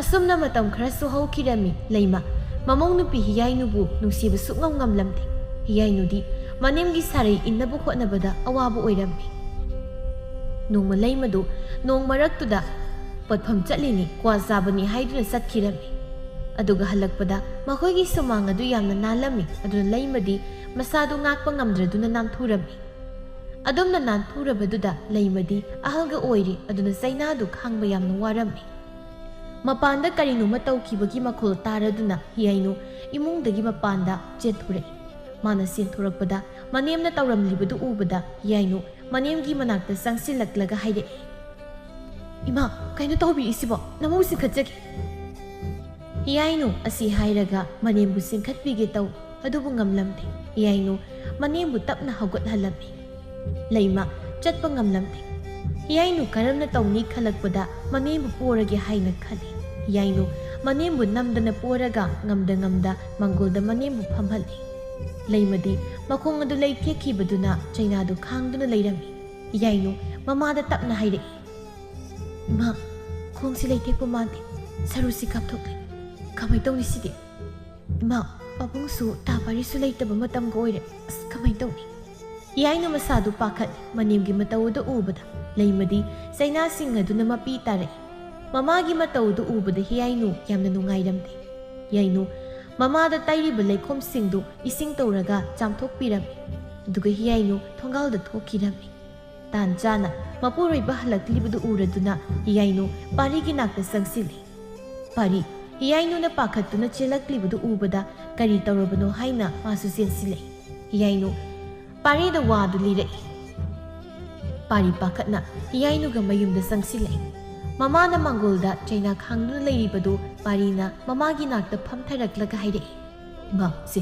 ꯑꯁꯨꯝꯅ ꯃꯇꯝ ꯈꯔꯁꯨ ꯍꯧꯈꯤꯔꯝꯃꯤ꯫ ꯂꯩꯃ ꯃꯃꯧ ꯅꯨꯄꯤ ꯍꯤꯌꯥꯏꯅꯨꯕꯨ ꯅꯨꯡꯁꯤꯕ ꯁꯨꯛꯉꯝ ꯉꯝꯂꯝꯗꯦ꯫ ꯍꯤꯌꯥꯏꯅꯨꯗꯤ ꯃꯅꯦꯝꯒꯤ ꯁꯥꯔꯩ ꯏꯟꯅꯕ ꯍꯣꯠꯅꯕꯗ ꯑꯋꯥꯕ ꯑꯣꯏꯔꯝꯃꯤ꯫ ꯅꯣꯡꯃ ꯂꯩꯃꯗꯨ ꯅꯣꯡ ꯃꯔꯛꯇꯨꯗ ꯄꯣꯠꯐꯝ ꯆꯠꯂꯤꯅꯤ, ꯀ꯭ꯋꯥ ꯆꯥꯕꯅꯤ ꯍꯥꯏꯗꯨꯅ ꯆꯠꯈꯤꯔꯝꯃꯤ꯫ ꯑꯗꯨꯒ ꯍꯜꯂꯛꯄꯗ ꯃꯈꯣꯏꯒꯤ ꯁꯨꯃꯥꯡ ꯑꯗꯨ ꯌꯥꯝꯅ ꯅꯥꯜꯂꯝꯃꯤ꯫ ꯑꯗꯨꯅ ꯂꯩꯃꯗꯤ ꯃꯁꯥꯗꯨ ꯉꯥꯛꯄ ꯉꯝꯗ꯭ꯔꯗꯨꯅ ꯅꯥꯟꯊꯨꯔꯝꯃꯤ꯫ ꯑꯗꯨꯝꯅ ꯅꯥꯟꯊꯨꯔꯕꯗꯨꯗ ꯂꯩꯃꯗꯤ ꯑꯍꯜꯒ ꯑꯣꯏꯔꯤ, ꯑꯗꯨꯅ ꯆꯩꯅꯥꯗꯨ ꯈꯥꯡꯕ ꯌꯥꯝꯅ ꯋꯥꯔꯝꯃꯤ꯫ ꯃꯄꯥꯟꯗ ꯀꯔꯤꯅꯣꯃ ꯇꯧꯈꯤꯕꯒꯤ ꯃꯈꯣꯜ ꯇꯥꯔꯗꯨꯅ ꯍꯤꯌꯥꯏꯅꯨ ꯏꯃꯨꯡꯗꯒꯤ ꯃꯄꯥꯟꯗ ꯆꯦꯟꯊꯣꯔꯛꯏ꯫ ꯃꯥꯅ ꯆꯦꯟꯊꯣꯔꯛꯄꯗ ꯃꯅꯦꯝꯅ ꯇꯧꯔꯝꯂꯤꯕꯗꯨ ꯎꯕꯗ ꯍꯤꯌꯥꯏꯅꯨ ꯃꯅꯦꯝꯒꯤ ꯃꯅꯥꯛꯇ ꯆꯪꯁꯤꯜꯂꯛꯂꯒ ꯍꯥꯏꯔꯛꯏ, "ꯏꯃꯥ, ꯀꯩꯅꯣ ꯇꯧꯕꯤꯔꯤꯁꯤꯕꯣ? ꯅꯃꯧ ꯆꯤꯡꯈꯠꯆꯒꯦ꯫" ꯍꯤꯌꯥꯏꯅꯨ ꯑꯁꯤ ꯍꯥꯏꯔꯒ ꯃꯅꯦꯝꯕꯨ ꯆꯤꯡꯈꯠꯄꯤꯒꯦ ꯇꯧ, ꯑꯗꯨꯕꯨ ꯉꯝꯂꯝꯗꯦ꯫ ꯍꯤꯌꯥꯏꯅꯨ ꯃꯅꯦꯝꯕꯨ ꯇꯞꯅ ꯍꯧꯒꯠꯍꯜꯂꯝꯃꯤ꯫ ꯂꯩꯃ ꯆꯠꯄ ꯉꯝꯂꯝꯗꯦ꯫ ꯍꯤꯌꯥꯏꯅꯨ ꯀꯔꯝꯅ ꯇꯧꯅꯤ ꯈꯜꯂꯛꯄꯗ ꯃꯅꯦꯝꯕꯨ ꯄꯣꯔꯒꯦ ꯍꯥꯏꯅ ꯈꯜꯂꯤ꯫ ꯍꯤꯌꯥꯏꯅꯨ ꯃꯅꯦꯝꯕꯨ ꯅꯝꯗꯅ ꯄꯣꯔꯒ ꯉꯝꯗ ꯉꯝꯗ ꯃꯪꯒꯣꯜꯗ ꯃꯅꯦꯝꯕꯨ ꯐꯝꯍꯜꯂꯤ꯫ ꯂꯩꯃꯗꯤ ꯃꯈꯣꯡ ꯑꯗꯨ ꯂꯩꯊꯦꯛꯈꯤꯕꯗꯨꯅ ꯆꯩꯅꯥꯗꯨ ꯈꯥꯡꯗꯨꯅ ꯂꯩꯔꯝꯃꯤ꯫ ꯍꯤꯌꯥꯏꯅꯨ ꯃꯃꯥꯗ ꯇꯞꯅ ꯍꯥꯏꯔꯛꯏ, "ꯏꯃꯥ, ꯈꯣꯡꯁꯤ ꯂꯩꯊꯦꯛꯄ ꯃꯥꯟꯗꯦ, ꯁꯔꯨꯁꯤ ꯀꯥꯞꯊꯣꯛꯂꯦ꯫ ꯀꯃꯥꯏ ꯇꯧꯅꯤ ꯁꯤꯗꯤ? ꯏꯃꯥ, ꯄꯥꯕꯨꯡꯁꯨ ꯇꯥ ꯄꯥꯔꯤꯁꯨ ꯂꯩꯇꯕ ꯃꯇꯝꯒ ꯑꯣꯏꯔꯦ꯫ ꯑꯁ, ꯀꯃꯥꯏ ꯇꯧꯅꯤ?" ꯍꯤꯌꯥꯏꯅꯨ ꯃꯁꯥꯗꯨ ꯄꯥꯈꯠꯂꯤ꯫ ꯃꯅꯦꯝꯒꯤ ꯃꯇꯧ ꯑꯗꯨ ꯎꯕꯗ ꯂꯩꯃꯗꯤ ꯆꯩꯅꯥꯁꯤꯡ ꯑꯗꯨꯅ ꯃꯄꯤ ꯇꯥꯔꯛꯏ꯫ ꯃꯃꯥꯒꯤ ꯃꯇꯧ ꯑꯗꯨ ꯎꯕꯗ ꯍꯤꯌꯥꯏꯅꯨ ꯌꯥꯝꯅ ꯅꯨꯡꯉꯥꯏꯔꯝꯗꯦ꯫ ꯍꯤꯌꯥꯏꯅꯨ ꯃꯃꯥꯗ ꯇꯩꯔꯤꯕ ꯂꯩꯈꯣꯝꯁꯤꯡꯗꯨ ꯏꯁꯤꯡ ꯇꯧꯔꯒ ꯆꯥꯝꯊꯣꯛꯄꯤꯔꯝꯃꯤ꯫ ꯑꯗꯨꯒ ꯍꯤꯌꯥꯏꯅꯨ ꯊꯣꯡꯒꯥꯜꯗ ꯊꯣꯛꯈꯤꯔꯝꯃꯤ꯫ ꯇꯥꯟ ꯆꯥꯅ ꯃꯄꯨꯔꯣꯏꯕ ꯍꯜꯂꯛꯂꯤꯕꯗꯨ ꯎꯔꯗꯨꯅ ꯍꯤꯌꯥꯏꯅꯨ ꯄꯥꯔꯤꯒꯤ ꯅꯥꯛꯇ ꯆꯪꯁꯤꯜꯂꯤ꯫ ꯄꯥꯔꯤ, ꯍꯤꯌꯥꯏꯅꯨꯅ ꯄꯥꯈꯠꯇꯨꯅ ꯆꯦꯜꯂꯛꯂꯤꯕꯗꯨ ꯎꯕꯗ ꯀꯔꯤ ꯇꯧꯔꯕꯅꯣ ꯍꯥꯏꯅ ꯃꯥꯁꯨ ꯆꯦꯟꯁꯤꯜꯂꯛꯏ꯫ ꯍꯤꯌꯥꯏꯅꯨ ꯄꯥꯔꯤꯗ ꯋꯥꯗꯨ ꯂꯤꯔꯛꯏ꯫ ꯄꯥꯔꯤ ꯄꯥꯈꯠꯅ ꯍꯤꯌꯥꯏꯅꯨꯒ ꯃꯌꯨꯝꯗ ꯆꯪꯁꯤꯜꯂꯛꯏ꯫ ꯃꯃꯥꯅ ꯃꯥꯡꯒꯣꯜꯗ ꯆꯩꯅꯥ ꯈꯥꯡꯗꯨꯅ ꯂꯩꯔꯤꯕꯗꯨ ꯄꯥꯔꯤꯅ ꯃꯃꯥꯒꯤ ꯅꯥꯛꯇ ꯐꯝꯊꯔꯛꯂꯒ ꯍꯥꯏꯔꯛꯏ, "ꯏꯃꯥ, ꯁꯦ,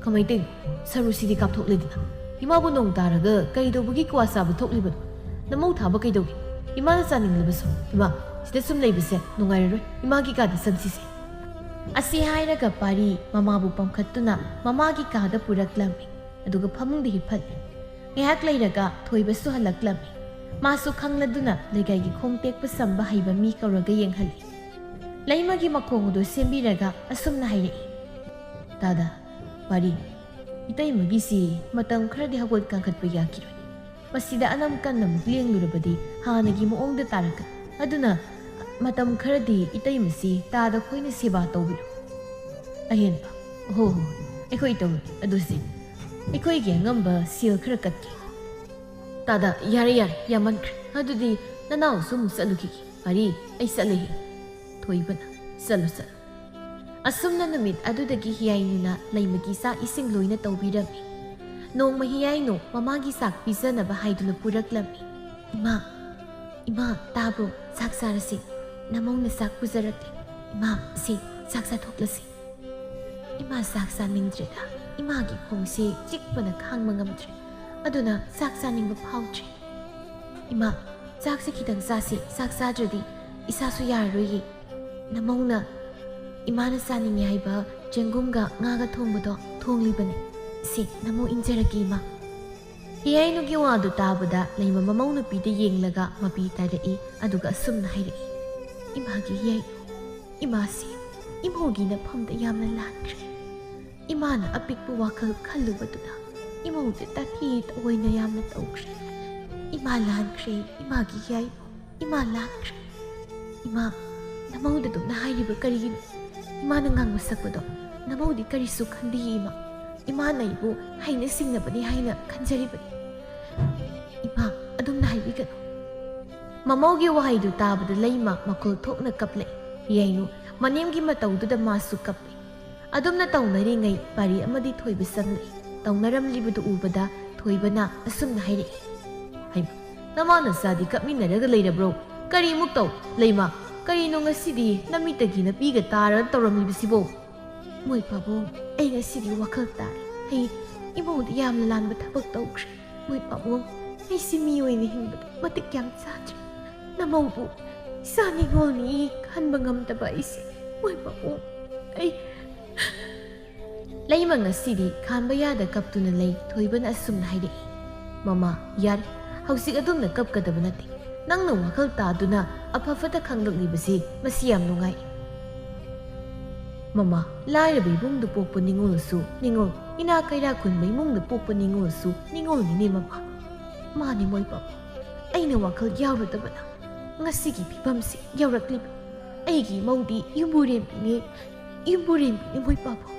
ꯀꯃꯥꯏ ꯇꯧꯔꯤꯅꯣ? ꯁꯔꯨꯁꯤꯗꯤ ꯀꯥꯞꯊꯣꯛꯂꯗꯅ꯫ ꯏꯃꯥꯕꯨ ꯅꯣꯡ ꯇꯥꯔꯒ ꯀꯔꯤ ꯇꯧꯕꯒꯤ ꯀ꯭ꯋꯥ ꯆꯥꯕ ꯊꯣꯛꯂꯤꯕꯅꯣ? ꯅꯃꯧ ꯊꯥꯕ ꯀꯩꯗꯧꯒꯦ? ꯏꯃꯥꯅ ꯆꯥꯅꯤꯡꯂꯕꯁꯨ꯫ ꯏꯃꯥ, ꯁꯤꯗ ꯁꯨꯝ ꯂꯩꯕꯁꯦ ꯅꯨꯡꯉꯥꯏꯔꯔꯣꯏ꯫ ꯏꯃꯥꯒꯤ ꯀꯥꯗ ꯆꯪꯁꯤꯁꯦ꯫" ꯑꯁꯤ ꯍꯥꯏꯔꯒ ꯄꯥꯔꯤ ꯃꯃꯥꯕꯨ ꯄꯝꯈꯠꯇꯨꯅ ꯃꯃꯥꯒꯤ ꯀꯥꯗ ꯄꯨꯔꯛꯂꯝꯃꯤ꯫ ꯑꯗꯨꯒ ꯐꯃꯨꯡꯗ ꯍꯤꯞꯍꯜꯂꯤ꯫ ꯉꯥꯏꯍꯥꯛ ꯂꯩꯔꯒ ꯊꯣꯏꯕꯁꯨ ꯍꯜꯂꯛꯂꯝꯃꯤ꯫ ꯃꯥꯁꯨ ꯈꯪꯂꯗꯨꯅ ꯂꯩꯀꯥꯏꯒꯤ ꯈꯣꯡ ꯇꯦꯛꯄ ꯁꯝꯕ ꯍꯩꯕ ꯃꯤ ꯀꯧꯔꯒ ꯌꯦꯡꯍꯜꯂꯤ꯫ ꯂꯩꯃꯒꯤ ꯃꯈꯣꯡ ꯑꯗꯨ ꯁꯦꯝꯕꯤꯔꯒ ꯑꯁꯨꯝꯅ ꯍꯥꯏꯔꯛꯏ, "ꯇꯥꯗ, ꯄꯥꯔꯤ, ꯏꯇꯩꯃꯒꯤꯁꯤ ꯃꯇꯝ ꯈꯔꯗꯤ ꯍꯧꯒꯠ ꯀꯥꯡꯈꯠꯄ ꯌꯥꯈꯤꯔꯣꯏ꯫ ꯃꯁꯤꯗ ꯑꯅꯝ ꯀꯟꯅ ꯑꯃꯨꯛ ꯂꯦꯡꯂꯨꯔꯕꯗꯤ ꯍꯥꯟꯅꯒꯤ ꯃꯑꯣꯡꯗ ꯇꯥꯔꯛꯀꯅꯤ꯫ ꯑꯗꯨꯅ ꯃꯇꯝ ꯈꯔꯗꯤ ꯏꯇꯩꯃꯁꯤ ꯇꯥꯗ ꯈꯣꯏꯅ ꯁꯦꯕꯥ ꯇꯧꯕꯤꯔꯣ꯫" ꯑꯍꯦꯟꯕ, "ꯍꯣ ꯍꯣ, ꯑꯩꯈꯣꯏ ꯇꯧꯔꯒꯦ꯫ ꯑꯗꯨ ꯁꯦ, ꯑꯩꯈꯣꯏꯒꯤ ꯑꯉꯝꯕ ꯁꯦꯜ ꯈꯔ ꯀꯠꯀꯦ꯫" "ꯇꯥꯗ, ꯌꯥꯔꯦ ꯌꯥꯔꯦ, ꯌꯥꯝꯃꯟꯈ꯭ꯔꯦ꯫ ꯑꯗꯨꯗꯤ ꯅꯅꯥꯎꯁꯨ ꯑꯃꯨꯛ ꯆꯠꯂꯨꯈꯤꯒꯦ꯫ ꯄꯥꯔꯤ, ꯑꯩ ꯆꯠꯂꯦꯍꯦ꯫" ꯊꯣꯏꯕꯅ, "ꯆꯠꯂꯣ ꯆꯠꯂꯣ꯫" ꯑꯁꯨꯝꯅ ꯅꯨꯃꯤꯠ ꯑꯗꯨꯗꯒꯤ ꯍꯤꯌꯥꯏꯅꯨꯅ ꯂꯩꯃꯒꯤ ꯆꯥꯛ ꯏꯁꯤꯡ ꯂꯣꯏꯅ ꯇꯧꯕꯤꯔꯝꯃꯤ꯫ ꯅꯣꯡꯃ ꯍꯤꯌꯥꯏꯅꯨ ꯃꯃꯥꯒꯤ ꯆꯥꯛ ꯄꯤꯖꯅꯕ ꯍꯥꯏꯗꯨꯅ ꯄꯨꯔꯛꯂꯝꯃꯤ꯫ "ꯏꯃꯥ, ꯏꯃꯥ, ꯇꯥꯕ꯭ꯔꯣ? ꯆꯥꯛ ꯆꯥꯔꯁꯤ꯫ ꯅꯃꯧꯅ ꯆꯥꯛ ꯄꯨꯖꯔꯛꯂꯦ꯫ ꯏꯃꯥ, ꯁꯦ, ꯆꯥꯛ ꯆꯥꯊꯣꯛꯂꯁꯤ꯫" "ꯏꯃꯥ, ꯆꯥꯛ ꯆꯥꯅꯤꯡꯗ꯭ꯔꯦꯗ꯫ ꯏꯃꯥꯒꯤ ꯈꯣꯡꯁꯦ ꯆꯤꯛꯄꯅ ꯈꯥꯡꯕ ꯉꯝꯗ꯭ꯔꯦ꯫ ꯑꯗꯨꯅ ꯆꯥꯛ ꯆꯥꯅꯤꯡꯕ ꯐꯥꯎꯗ꯭ꯔꯦ꯫ ꯏꯃꯥ, ꯆꯥꯛꯁꯦ ꯈꯤꯇꯪ ꯆꯥꯁꯤ꯫ ꯆꯥꯛ ꯆꯥꯗ꯭ꯔꯗꯤ ꯏꯁꯥꯁꯨ ꯌꯥꯔꯔꯣꯏꯌꯦ꯫ ꯅꯃꯧꯅ ꯏꯃꯥꯅ ꯆꯥꯅꯤꯡꯉꯦ ꯍꯥꯏꯕ ꯆꯦꯡꯒꯨꯝꯒ ꯉꯥꯒ ꯊꯣꯡꯕꯗꯣ ꯊꯣꯡꯂꯤꯕꯅꯦ꯫ ꯁꯦ, ꯅꯃꯧ ꯏꯟꯖꯔꯒꯦ, ꯏꯃꯥ꯫" ꯍꯤꯌꯥꯏꯅꯨꯒꯤ ꯋꯥꯗꯨ ꯇꯥꯕꯗ ꯂꯩꯃ ꯃꯃꯧ ꯅꯨꯄꯤꯗ ꯌꯦꯡꯂꯒ ꯃꯄꯤ ꯇꯥꯔꯛꯏ, ꯑꯗꯨꯒ ꯑꯁꯨꯝꯅ ꯍꯥꯏꯔꯛꯏ, "ꯏꯃꯥꯒꯤ ꯍꯤꯌꯥꯏꯅꯨ, ꯏꯃꯥꯁꯤ ꯏꯃꯧꯒꯤ ꯅꯐꯝꯗ ꯌꯥꯝꯅ ꯂꯥꯟꯈ꯭ꯔꯦ꯫ ꯏꯃꯥꯅ ꯑꯄꯤꯛꯄ ꯋꯥꯈꯜ ꯈꯜꯂꯨꯕꯗꯨꯅ ꯏꯃꯧꯗ ꯇꯥꯊꯤ ꯇꯑꯣꯏꯅ ꯌꯥꯝꯅ ꯇꯧꯈ꯭ꯔꯦ꯫ ꯏꯃꯥ ꯂꯥꯟꯈ꯭ꯔꯦ, ꯏꯃꯥꯒꯤ ꯍꯤꯌꯥꯏꯅꯨ, ꯏꯃꯥ ꯂꯥꯟꯈ꯭ꯔꯦ꯫ ꯏꯃꯥ, ꯅꯃꯧꯗ ꯑꯗꯨꯝꯅ ꯍꯥꯏꯔꯤꯕ ꯀꯔꯤꯒꯤꯅꯣ? ꯏꯃꯥꯅ ꯉꯥꯡꯕ ꯁꯛꯄꯗꯣ ꯅꯃꯧꯗꯤ ꯀꯔꯤꯁꯨ ꯈꯟꯗꯤꯌꯦ, ꯏꯃꯥ꯫ ꯏꯃꯥꯅ ꯑꯩꯕꯨ ꯍꯩꯅ ꯁꯤꯡꯅꯕꯅꯤ ꯍꯥꯏꯅ ꯈꯟꯖꯔꯤꯕꯅꯤ꯫ ꯏꯃꯥ, ꯑꯗꯨꯝꯅ ꯍꯥꯏꯕꯤꯒꯅꯨ꯫ ꯃꯃꯧꯒꯤ ꯋꯥꯍꯩꯗꯨ ꯇꯥꯕꯗ ꯂꯩꯃ ꯃꯈꯣꯜ ꯊꯣꯛꯅ ꯀꯞꯂꯛꯏ꯫ ꯌꯥꯏꯅꯨ ꯃꯅꯦꯝꯒꯤ ꯃꯇꯧꯗꯨꯗ ꯃꯥꯁꯨ ꯀꯞꯂꯤ꯫ ꯑꯗꯨꯝꯅ ꯇꯧꯅꯔꯤꯉꯩ ꯄꯥꯔꯤ ꯑꯃꯗꯤ ꯊꯣꯏꯕ ꯆꯪꯂꯛꯏ꯫ ꯇꯧꯅꯔꯝꯂꯤꯕꯗꯨ ꯎꯕꯗ ꯊꯣꯏꯕꯅ ꯑꯁꯨꯝꯅ ꯍꯥꯏꯔꯛꯏ, "ꯍꯩꯃꯥ, ꯅꯃꯥ ꯅꯆꯥꯗꯤ ꯀꯞꯃꯤꯟꯅꯔꯒ ꯂꯩꯔꯕ꯭ꯔꯣ? ꯀꯔꯤꯃꯨꯛ ꯇꯧ, ꯂꯩꯃ? ꯀꯔꯤꯅꯣ ꯉꯁꯤꯗꯤ ꯅꯃꯤꯠꯇꯒꯤ ꯅꯄꯤꯒ ꯇꯥꯔ ꯇꯧꯔꯝꯂꯤꯕꯁꯤꯕꯣ?" "ꯃꯣꯏ ꯄꯥꯕꯨꯡ, ꯑꯩ ꯉꯁꯤꯗꯤ ꯋꯥꯈꯜ ꯇꯥꯔꯦ꯫ ꯑꯩ ꯏꯃꯧꯗ ꯌꯥꯝꯅ ꯂꯥꯟꯕ ꯊꯕꯛ ꯇꯧꯈ꯭ꯔꯦ꯫ ꯃꯣꯏ ꯄꯥꯕꯨꯡ, ꯑꯩꯁꯤ ꯃꯤ ꯑꯣꯏꯅ ꯍꯤꯡꯕꯗ ꯃꯇꯤꯛ ꯌꯥꯝ ꯆꯥꯗ꯭ꯔꯦ꯫ ꯅꯃꯧꯕꯨ ꯏꯆꯥ ꯅꯤꯉꯣꯜꯅꯤ ꯈꯟꯕ ꯉꯝꯗꯕ ꯑꯩꯁꯦ, ꯃꯣꯏ ꯄꯥꯕꯨꯡ, ꯑꯩ..." ꯂꯩꯃ ꯉꯁꯤꯗꯤ ꯈꯥꯝꯕ ꯌꯥꯗ ꯀꯞꯇꯨꯅ ꯂꯩ꯫ ꯊꯣꯏꯕꯅ ꯑꯁꯨꯝꯅ ꯍꯥꯏꯔꯛꯏ, "ꯃꯃꯥ, ꯌꯥꯔꯦ, ꯍꯧꯖꯤꯛ ꯑꯗꯨꯝꯅ ꯀꯞꯀꯗꯕ ꯅꯠꯇꯦ꯫ ꯅꯪꯅ ꯋꯥꯈꯜ ꯇꯥꯗꯨꯅ ꯑꯐ ꯐꯠꯇ ꯈꯪꯂꯛꯂꯤꯕꯁꯤ ꯃꯁꯤ ꯌꯥꯝ ꯅꯨꯡꯉꯥꯏ꯫ ꯃꯃꯥ, ꯂꯥꯏꯔꯕ ꯏꯃꯨꯡꯗ ꯄꯣꯛꯄ ꯅꯤꯉꯣꯜꯁꯨ ꯅꯤꯉꯣꯜ, ꯏꯅꯥꯛ ꯀꯩꯔꯥꯛ ꯈꯨꯟꯕ ꯏꯃꯨꯡꯗ ꯄꯣꯛꯄ ꯅꯤꯉꯣꯜꯁꯨ ꯅꯤꯉꯣꯜꯅꯤꯅꯦ ꯃꯃꯥ꯫ ꯃꯥꯅꯤ ꯃꯣꯏ ꯄꯥꯕꯨꯡ, ꯑꯩꯅ ꯋꯥꯈꯜ ꯌꯥꯎꯔꯨꯗꯕꯅ ꯉꯁꯤꯒꯤ ꯐꯤꯕꯝꯁꯤ ꯌꯧꯔꯛꯂꯤꯕ꯫ ꯑꯩꯒꯤ ꯏꯃꯧꯗꯤ ꯌꯨꯝꯕꯨꯔꯦꯝꯕꯤꯅꯦ, ꯌꯨꯝꯕꯨꯔꯦꯝꯕꯤꯅꯦ ꯃꯣꯏ ꯄꯥꯕꯨꯡ꯫"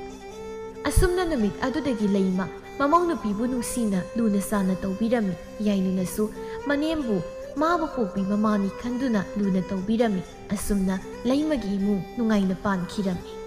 ꯑꯁꯨꯝꯅ ꯅꯨꯃꯤꯠ ꯑꯗꯨꯗꯒꯤ ꯂꯩꯃ ꯃꯃꯧ ꯅꯨꯄꯤꯕꯨ ꯅꯨꯡꯁꯤꯅ ꯂꯨꯅ ꯆꯥꯟꯅ ꯇꯧꯕꯤꯔꯝꯃꯤ꯫ ꯌꯥꯏꯅꯨꯅꯁꯨ ꯃꯅꯦꯝꯕꯨ ꯃꯥꯕꯨ ꯄꯣꯛꯄꯤ ꯃꯃꯥꯅꯤ ꯈꯟꯗꯨꯅ ꯂꯨꯅ ꯇꯧꯕꯤꯔꯝꯃꯤ꯫ ꯑꯁꯨꯝꯅ ꯂꯩꯃꯒꯤ ꯏꯃꯨꯡ ꯅꯨꯡꯉꯥꯏꯅ ꯄꯥꯟꯈꯤꯔꯝꯃꯤ꯫